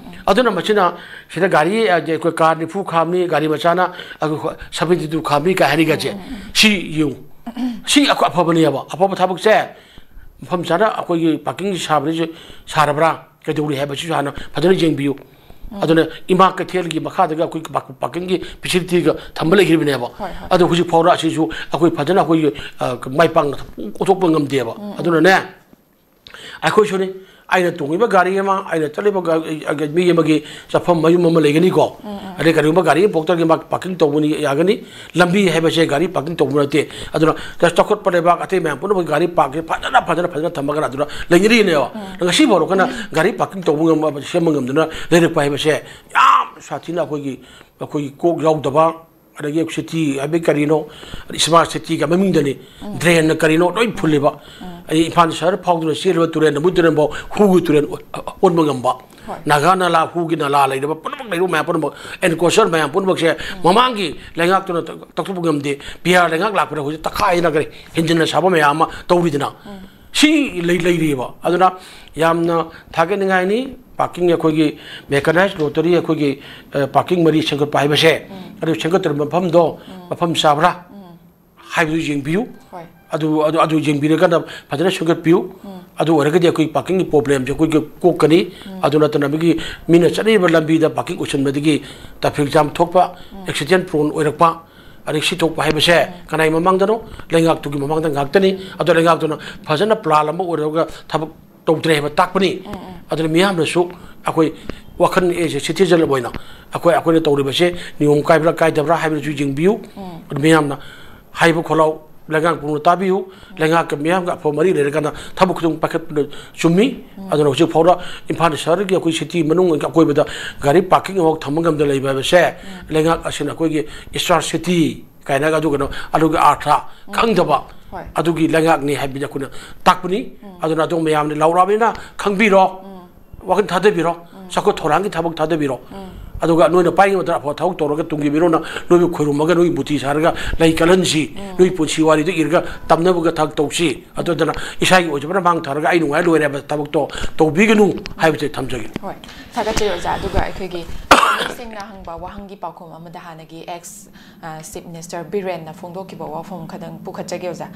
ꯑꯗꯨꯅ ꯃꯁꯤꯅ ꯁꯤꯗ ꯒꯥꯔꯤ, ꯑ, ꯑꯩꯈꯣꯏ ꯀꯥꯔ ꯅꯤꯐꯨ ꯈꯥꯝꯃꯤ, ꯒꯥꯔꯤ ꯃꯆꯥꯅ ꯑꯩꯈꯣꯏ ꯁꯚꯦꯟꯇꯤ ꯇꯨ ꯈꯥꯝꯃꯤ ꯀꯥꯏ ꯍꯥꯏꯔꯤꯒꯁꯦ, ꯁꯤ ꯌꯦꯡꯉꯨ꯫ ꯁꯤ ꯑꯩꯈꯣꯏ ꯑꯐꯕꯅꯦꯕ, ꯑꯐꯕ ꯊꯕꯛꯁꯦ ꯃꯐꯝ ꯆꯥꯅ ꯑꯩꯈꯣꯏꯒꯤ ꯄꯥꯔꯀꯤꯡ ꯁꯥꯕꯗꯁꯨ ꯁꯥꯔꯕ꯭ꯔꯥ, ꯀꯩꯗꯧꯔꯤ ꯍꯥꯏꯕꯁꯤꯁꯨ ꯍꯥꯟꯅ ꯐꯖꯅ ꯌꯦꯡꯕꯤꯌꯨ꯫ ꯑꯗꯨꯅ ꯏꯃꯥ ꯀꯩꯊꯦꯜꯒꯤ ꯃꯈꯥꯗꯒ ꯑꯩꯈꯣꯏ ꯄꯥꯛ-, ꯄꯥꯔꯀꯤꯡꯒꯤ ꯐꯦꯁꯤꯂꯤꯇꯤꯒ ꯊꯝꯕ ꯂꯩꯈ꯭ꯔꯤꯕꯅꯦꯕ꯫ ꯍꯣꯏ, ꯍꯣꯏ꯫ ꯑꯗꯣ ꯍꯧꯖꯤꯛ ꯐꯥꯎꯗ ꯑꯁꯤꯁꯨ ꯑꯩꯈꯣꯏ ꯐꯖꯅ ꯑꯩꯈꯣꯏꯒꯤ, ꯑ, ꯃꯥꯏ ꯄꯥꯛꯅ ꯑꯣꯟꯊꯣꯛꯄ ꯉꯝꯗꯦꯕ꯫ ꯑꯗꯨꯅꯅꯦ, ꯑꯩꯈꯣꯏꯁꯨꯅꯤ, ꯑꯩꯅ ꯇꯣꯡꯉꯤꯕ ꯒꯥꯔꯤ ꯑꯃ, ꯑꯩꯅ ꯆꯠꯂꯤꯕ ꯒꯥ-, ꯑ, ꯃꯤ ꯑꯃꯒꯤ ꯆꯠꯐꯝ ꯃꯌꯨꯝ ꯑꯃ ꯂꯩꯒꯅꯤꯀꯣ꯫ ꯑꯗꯩ ꯀꯔꯤꯒꯨꯝꯕ ꯒꯥꯔꯤ ꯑꯃ ꯄꯣꯛꯇ꯭ꯔꯒꯗꯤ ꯃꯥ ꯄꯥꯔꯀꯤꯡ ꯇꯧꯕꯅꯤ ꯌꯥꯒꯅꯤ꯫ ꯂꯝꯕꯤ ꯍꯥꯏꯕꯁꯦ ꯒꯥꯔꯤ ꯄꯥꯔꯀꯤꯡ ꯇꯧꯕ ꯅꯠꯇꯦ꯫ ꯑꯗꯨꯅ just ꯆꯥꯎꯈꯠꯄ ꯂꯩꯕꯥꯛ ꯑꯇꯩ ꯃꯌꯥꯝ ꯄꯨꯝꯅꯃꯛ ꯒꯥꯔꯤ ꯄꯥꯔꯀꯤꯡ ꯐꯖꯅ, ꯐꯖꯅ, ꯐꯖꯅ ꯊꯝꯃꯒ ꯑꯗꯨꯅ ꯂꯩꯅꯔꯤꯅꯦꯕ꯫ ꯉꯁꯤ ꯐꯥꯎꯔꯣ ꯀꯟꯅ ꯒꯥꯔꯤ ꯄꯥꯔꯀꯤꯡ ꯇꯧꯕ ꯉꯝꯕ, ꯁꯦꯝꯕ ꯉꯝꯗꯅ ꯂꯩꯔꯛꯄ ꯍꯥꯏꯕꯁꯦ ꯌꯥꯝ ꯁꯥꯊꯤꯅ ꯑꯩꯈꯣꯏꯒꯤ, ꯑꯩꯈꯣꯏꯒꯤ ꯀꯣꯛ ꯌꯥꯎꯗꯕ, ꯑꯗꯒꯤ ꯁꯤꯇꯤ ꯍꯥꯏꯕꯗꯤ ꯀꯔꯤꯅꯣ, ꯏꯁꯃꯥꯔꯠ ꯁꯤꯇꯤꯒ ꯃꯃꯤꯡꯗꯅꯤ, ꯗ꯭ꯔꯦꯟꯅ ꯀꯔꯤꯅꯣ ꯂꯣꯏ ꯐꯨꯜꯂꯤꯕ꯫ ꯑꯩ ꯏꯝꯐꯥꯜ ꯁꯍꯔ ꯐꯥꯎꯗꯨꯅ ꯆꯦꯜꯂꯤꯕ ꯇꯨꯔꯦꯟ, ꯅꯝꯕꯨꯜ ꯇꯨꯔꯦꯟꯐꯥꯎ ꯍꯨꯒꯤ ꯇꯨꯔꯦꯟ ꯑꯣ-, ꯑꯣꯟꯕ ꯉꯝꯕ꯫ ꯍꯣꯏ꯫ ꯅꯥꯒꯥ ꯅꯂꯥ, ꯍꯨꯒꯤ ꯅꯂꯥ ꯂꯩꯔꯤꯕ ꯄꯨꯝꯅꯃꯛ, ꯂꯩꯔꯤꯕ ꯃꯌꯥꯝ ꯄꯨꯝꯅꯃꯛ, ꯑꯦꯟꯀ꯭ꯂꯣꯖꯔ ꯃꯌꯥꯝ ꯄꯨꯝꯅꯃꯛꯁꯦ ꯃꯃꯥꯡꯒꯤ ꯂꯩꯉꯥꯛꯇꯨꯅ ꯇ-, ꯇꯧꯊꯣꯛꯄ ꯉꯝꯗꯦ꯫ ꯄꯤ ꯑꯥꯔ ꯂꯩꯉꯥꯛ ꯂꯥꯛꯄꯗ ꯍꯧꯖꯤꯛ ꯇꯛꯈꯥꯏꯅꯈ꯭ꯔꯦ, ꯍꯦꯟꯖꯤꯟꯅ ꯁꯥꯕ ꯃꯌꯥꯝ ꯑꯃ ꯇꯧꯔꯤꯗꯅ꯫ ꯁꯤ ꯂꯩ-, ꯂꯩꯔꯤꯕ꯫ ꯑꯗꯨꯅ ꯌꯥꯝꯅ ꯊꯥꯒꯠꯅꯤꯡꯉꯥꯏꯅꯤ꯫ ꯄꯥꯔꯀꯤꯡ ꯑꯩꯈꯣꯏꯒꯤ ꯃꯦꯀꯥꯅꯥꯏꯖ ꯂꯣꯇꯔꯤ ꯑꯩꯈꯣꯏꯒꯤ, ꯑ, ꯄꯥꯔꯀꯤꯡ ꯃꯔꯤ ꯁꯦꯝꯒꯠꯄ ꯍꯥꯏꯕꯁꯦ ꯑꯗꯨ ꯁꯦꯝꯒꯠꯇꯧꯔꯤꯕ ꯃꯐꯝꯗꯣ ꯃꯐꯝ ꯆꯥꯕ꯭ꯔꯥ ꯍꯥꯏꯕꯗꯨ ꯌꯦꯡꯕꯤꯌꯨ꯫ ꯍꯣꯏ꯫ ꯑꯗꯨ ꯑꯗꯨ ꯑꯗꯨ ꯌꯦꯡꯕꯤꯔꯀꯥꯟꯗ ꯐꯖꯅ ꯁꯦꯝꯒꯠꯄꯤꯌꯨ꯫ ꯑꯗꯨ ꯑꯣꯏꯔꯒꯗꯤ ꯑꯩꯈꯣꯏ ꯄꯥꯔꯀꯤꯡꯒꯤ ꯄ꯭ꯔꯣꯕ꯭ꯂꯦꯝꯁꯦ ꯑꯩꯈꯣꯏꯒꯤ ꯀꯣꯛꯀꯅꯤ꯫ ꯑꯗꯨ ꯅꯠꯇꯅ ꯃꯤꯒꯤ ꯃꯤꯅ ꯆꯠꯅꯔꯤꯕ ꯂꯝꯕꯤꯗ ꯄꯥꯔꯀꯤꯡ ꯑꯣꯏꯁꯤꯟꯕꯗꯒꯤ ꯇ꯭ꯔꯥꯐꯤꯛ ꯖꯥꯝ ꯊꯣꯛꯄ, ꯑꯦꯛꯁꯤꯗꯦꯟ ꯄ꯭ꯔꯣꯟ ꯑꯣꯏꯔꯛꯄ, ꯑꯗꯩ ꯁꯤ ꯊꯣꯛꯄ ꯍꯥꯏꯕꯁꯦ ꯀꯅꯥꯒꯤ ꯃꯃꯥꯡꯗꯅꯣ? ꯂꯩꯉꯥꯛꯇꯨꯒꯤ ꯃꯃꯥꯡꯗ ꯉꯥꯛꯇꯅꯤ꯫ ꯑꯗꯣ ꯂꯩꯉꯥꯛꯇꯨꯅ ꯐꯖꯅ ꯄ꯭ꯂꯥꯟ ꯑꯃ ꯑꯣꯏꯔꯒ ꯊꯕꯛ ꯇꯧꯗ꯭ꯔꯦ ꯍꯥꯏꯕ ꯇꯥꯛꯄꯅꯤ꯫ ꯑꯗꯨꯅ ꯃꯤꯌꯥꯝꯅꯁꯨ ꯑꯩꯈꯣꯏ ꯋꯥꯈꯜ ꯑꯦ ꯁꯤꯇꯤꯖꯟ ꯑꯃ ꯑꯣꯏꯅ ꯑꯩꯈꯣꯏ ꯑꯩꯈꯣꯏꯅ ꯇꯧꯔꯤꯕꯁꯦ ꯅꯤꯌꯣꯝ ꯀꯥꯏꯕ꯭ꯔꯥ ꯀꯥꯏꯗꯕ꯭ꯔꯥ ꯍꯥꯏꯕꯗꯨꯁꯨ ꯌꯦꯡꯕꯤꯌꯨ꯫ ꯑꯗꯨ ꯃꯤꯌꯥꯝꯅ ꯍꯥꯏꯕ ꯈꯣꯜꯂꯥꯎ ꯂꯩꯉꯥꯛ ꯄꯨꯝꯅ ꯇꯥꯕꯤꯌꯨ꯫ ꯂꯩꯉꯥꯛꯀ ꯃꯤꯌꯥꯝꯒ ꯑꯐꯕ ꯃꯔꯤ ꯂꯩꯔꯀꯥꯟꯗ ꯊꯕꯛ ꯈꯨꯗꯤꯡꯃꯛ ꯄꯥꯏꯈꯠꯄꯗ ꯆꯨꯝꯃꯤ꯫ ꯑꯗꯨꯅ ꯍꯧꯖꯤꯛ ꯐꯥꯎꯗ ꯏꯝꯐꯥꯜ ꯁꯍꯔꯒꯤ ꯑꯩꯈꯣꯏ ꯁꯤꯇꯤ ꯃꯅꯨꯡ ꯑꯀꯣꯏꯕꯗ ꯒꯥꯔꯤ ꯄꯥꯔꯀꯤꯡ ꯑꯃꯐꯥꯎ ꯊꯝꯕ ꯉꯝꯗ ꯂꯩꯕ ꯍꯥꯏꯕꯁꯦ ꯂꯩꯉꯥꯛ ꯑꯁꯤꯅ ꯑꯩꯈꯣꯏꯒꯤ ꯏꯁꯃꯥꯔꯠ ꯁꯤꯇꯤ ꯀꯥꯏꯅꯒ ꯑꯗꯨꯒꯅꯣ ꯑꯗꯨꯒꯤ ꯑꯥꯔꯊ ꯈꯪꯗꯕ ꯍꯣꯏ꯫ ꯑꯗꯨꯒꯤ ꯂꯩꯉꯥꯛꯅꯤ ꯍꯥꯏꯕꯗꯤ ꯑꯩꯈꯣꯏꯅ ꯇꯥꯛꯄꯅꯤ꯫ ꯑꯗꯨꯅ ꯑꯗꯣꯝ ꯃꯌꯥꯝꯅ ꯂꯥꯎꯔꯛꯑꯕꯅꯤꯅ ꯈꯪꯕꯤꯔꯣ, ꯋꯥꯈꯜ ꯊꯥꯗꯕꯤꯔꯣ, ꯆꯥꯎꯈꯠ ꯊꯧꯔꯥꯡꯒꯤ ꯊꯕꯛ ꯊꯥꯗꯕꯤꯔꯣ꯫ ꯑꯗꯨꯒ ꯅꯣꯏꯅ ꯄꯥꯏꯔꯤꯉꯩ ꯃꯇꯝꯗ ꯑꯐꯕ ꯊꯕꯛ ꯇꯧꯔꯒ ꯇꯨꯡꯒꯤ ꯃꯤꯔꯣꯟꯅ ꯅꯣꯏꯕꯨ ꯈꯣꯏꯔꯨꯝꯃꯒ ꯅꯣꯏꯒꯤ ꯃꯨꯔꯇꯤ ꯁꯥꯔꯒ ꯂꯩ ꯀꯜꯍꯟꯁꯤ, ꯅꯣꯏꯒꯤ ꯄꯨꯟꯁꯤ ꯋꯥꯔꯤꯗꯨ ꯏꯔꯒ ꯇꯝꯅꯕꯒ ꯊꯕꯛ ꯇꯧꯁꯤ꯫ ꯑꯗꯨꯗꯅ ꯏꯁꯥꯒꯤ ꯑꯣꯏꯖꯕꯅ ꯃꯥꯡ ꯊꯥꯔꯒ ꯑꯩ ꯅꯨꯡꯉꯥꯏ ꯂꯣꯏꯔꯦ ꯍꯥꯏꯕ ꯊꯕꯛꯇꯣ ꯇꯧꯕꯤꯒꯅꯨ ꯍꯥꯏꯕꯁꯦ ꯊꯝꯖꯒꯦ꯫ ꯍꯣꯏ, ꯊꯥꯒꯠꯆꯔꯤ ꯑꯣꯖꯥ꯫ ꯑꯗꯨꯒ ꯑꯩꯈꯣꯏꯒꯤ ꯁꯦꯡꯅ ꯍꯪꯕ ꯋꯥꯍꯪꯒꯤ ꯄꯥꯎꯈꯨꯝ ꯑꯃꯗ ꯍꯥꯟꯅꯒꯤ ꯑꯦꯛꯁ ꯆꯤꯐ ꯃꯤꯅꯤꯁꯇꯔ ꯕꯤꯔꯦꯟꯅ ꯐꯣꯡꯗꯣꯛꯈꯤꯕ ꯋꯥꯐꯝ ꯈꯇꯪ ꯄꯨꯈꯠꯆꯒꯦ ꯑꯣꯖꯥ꯫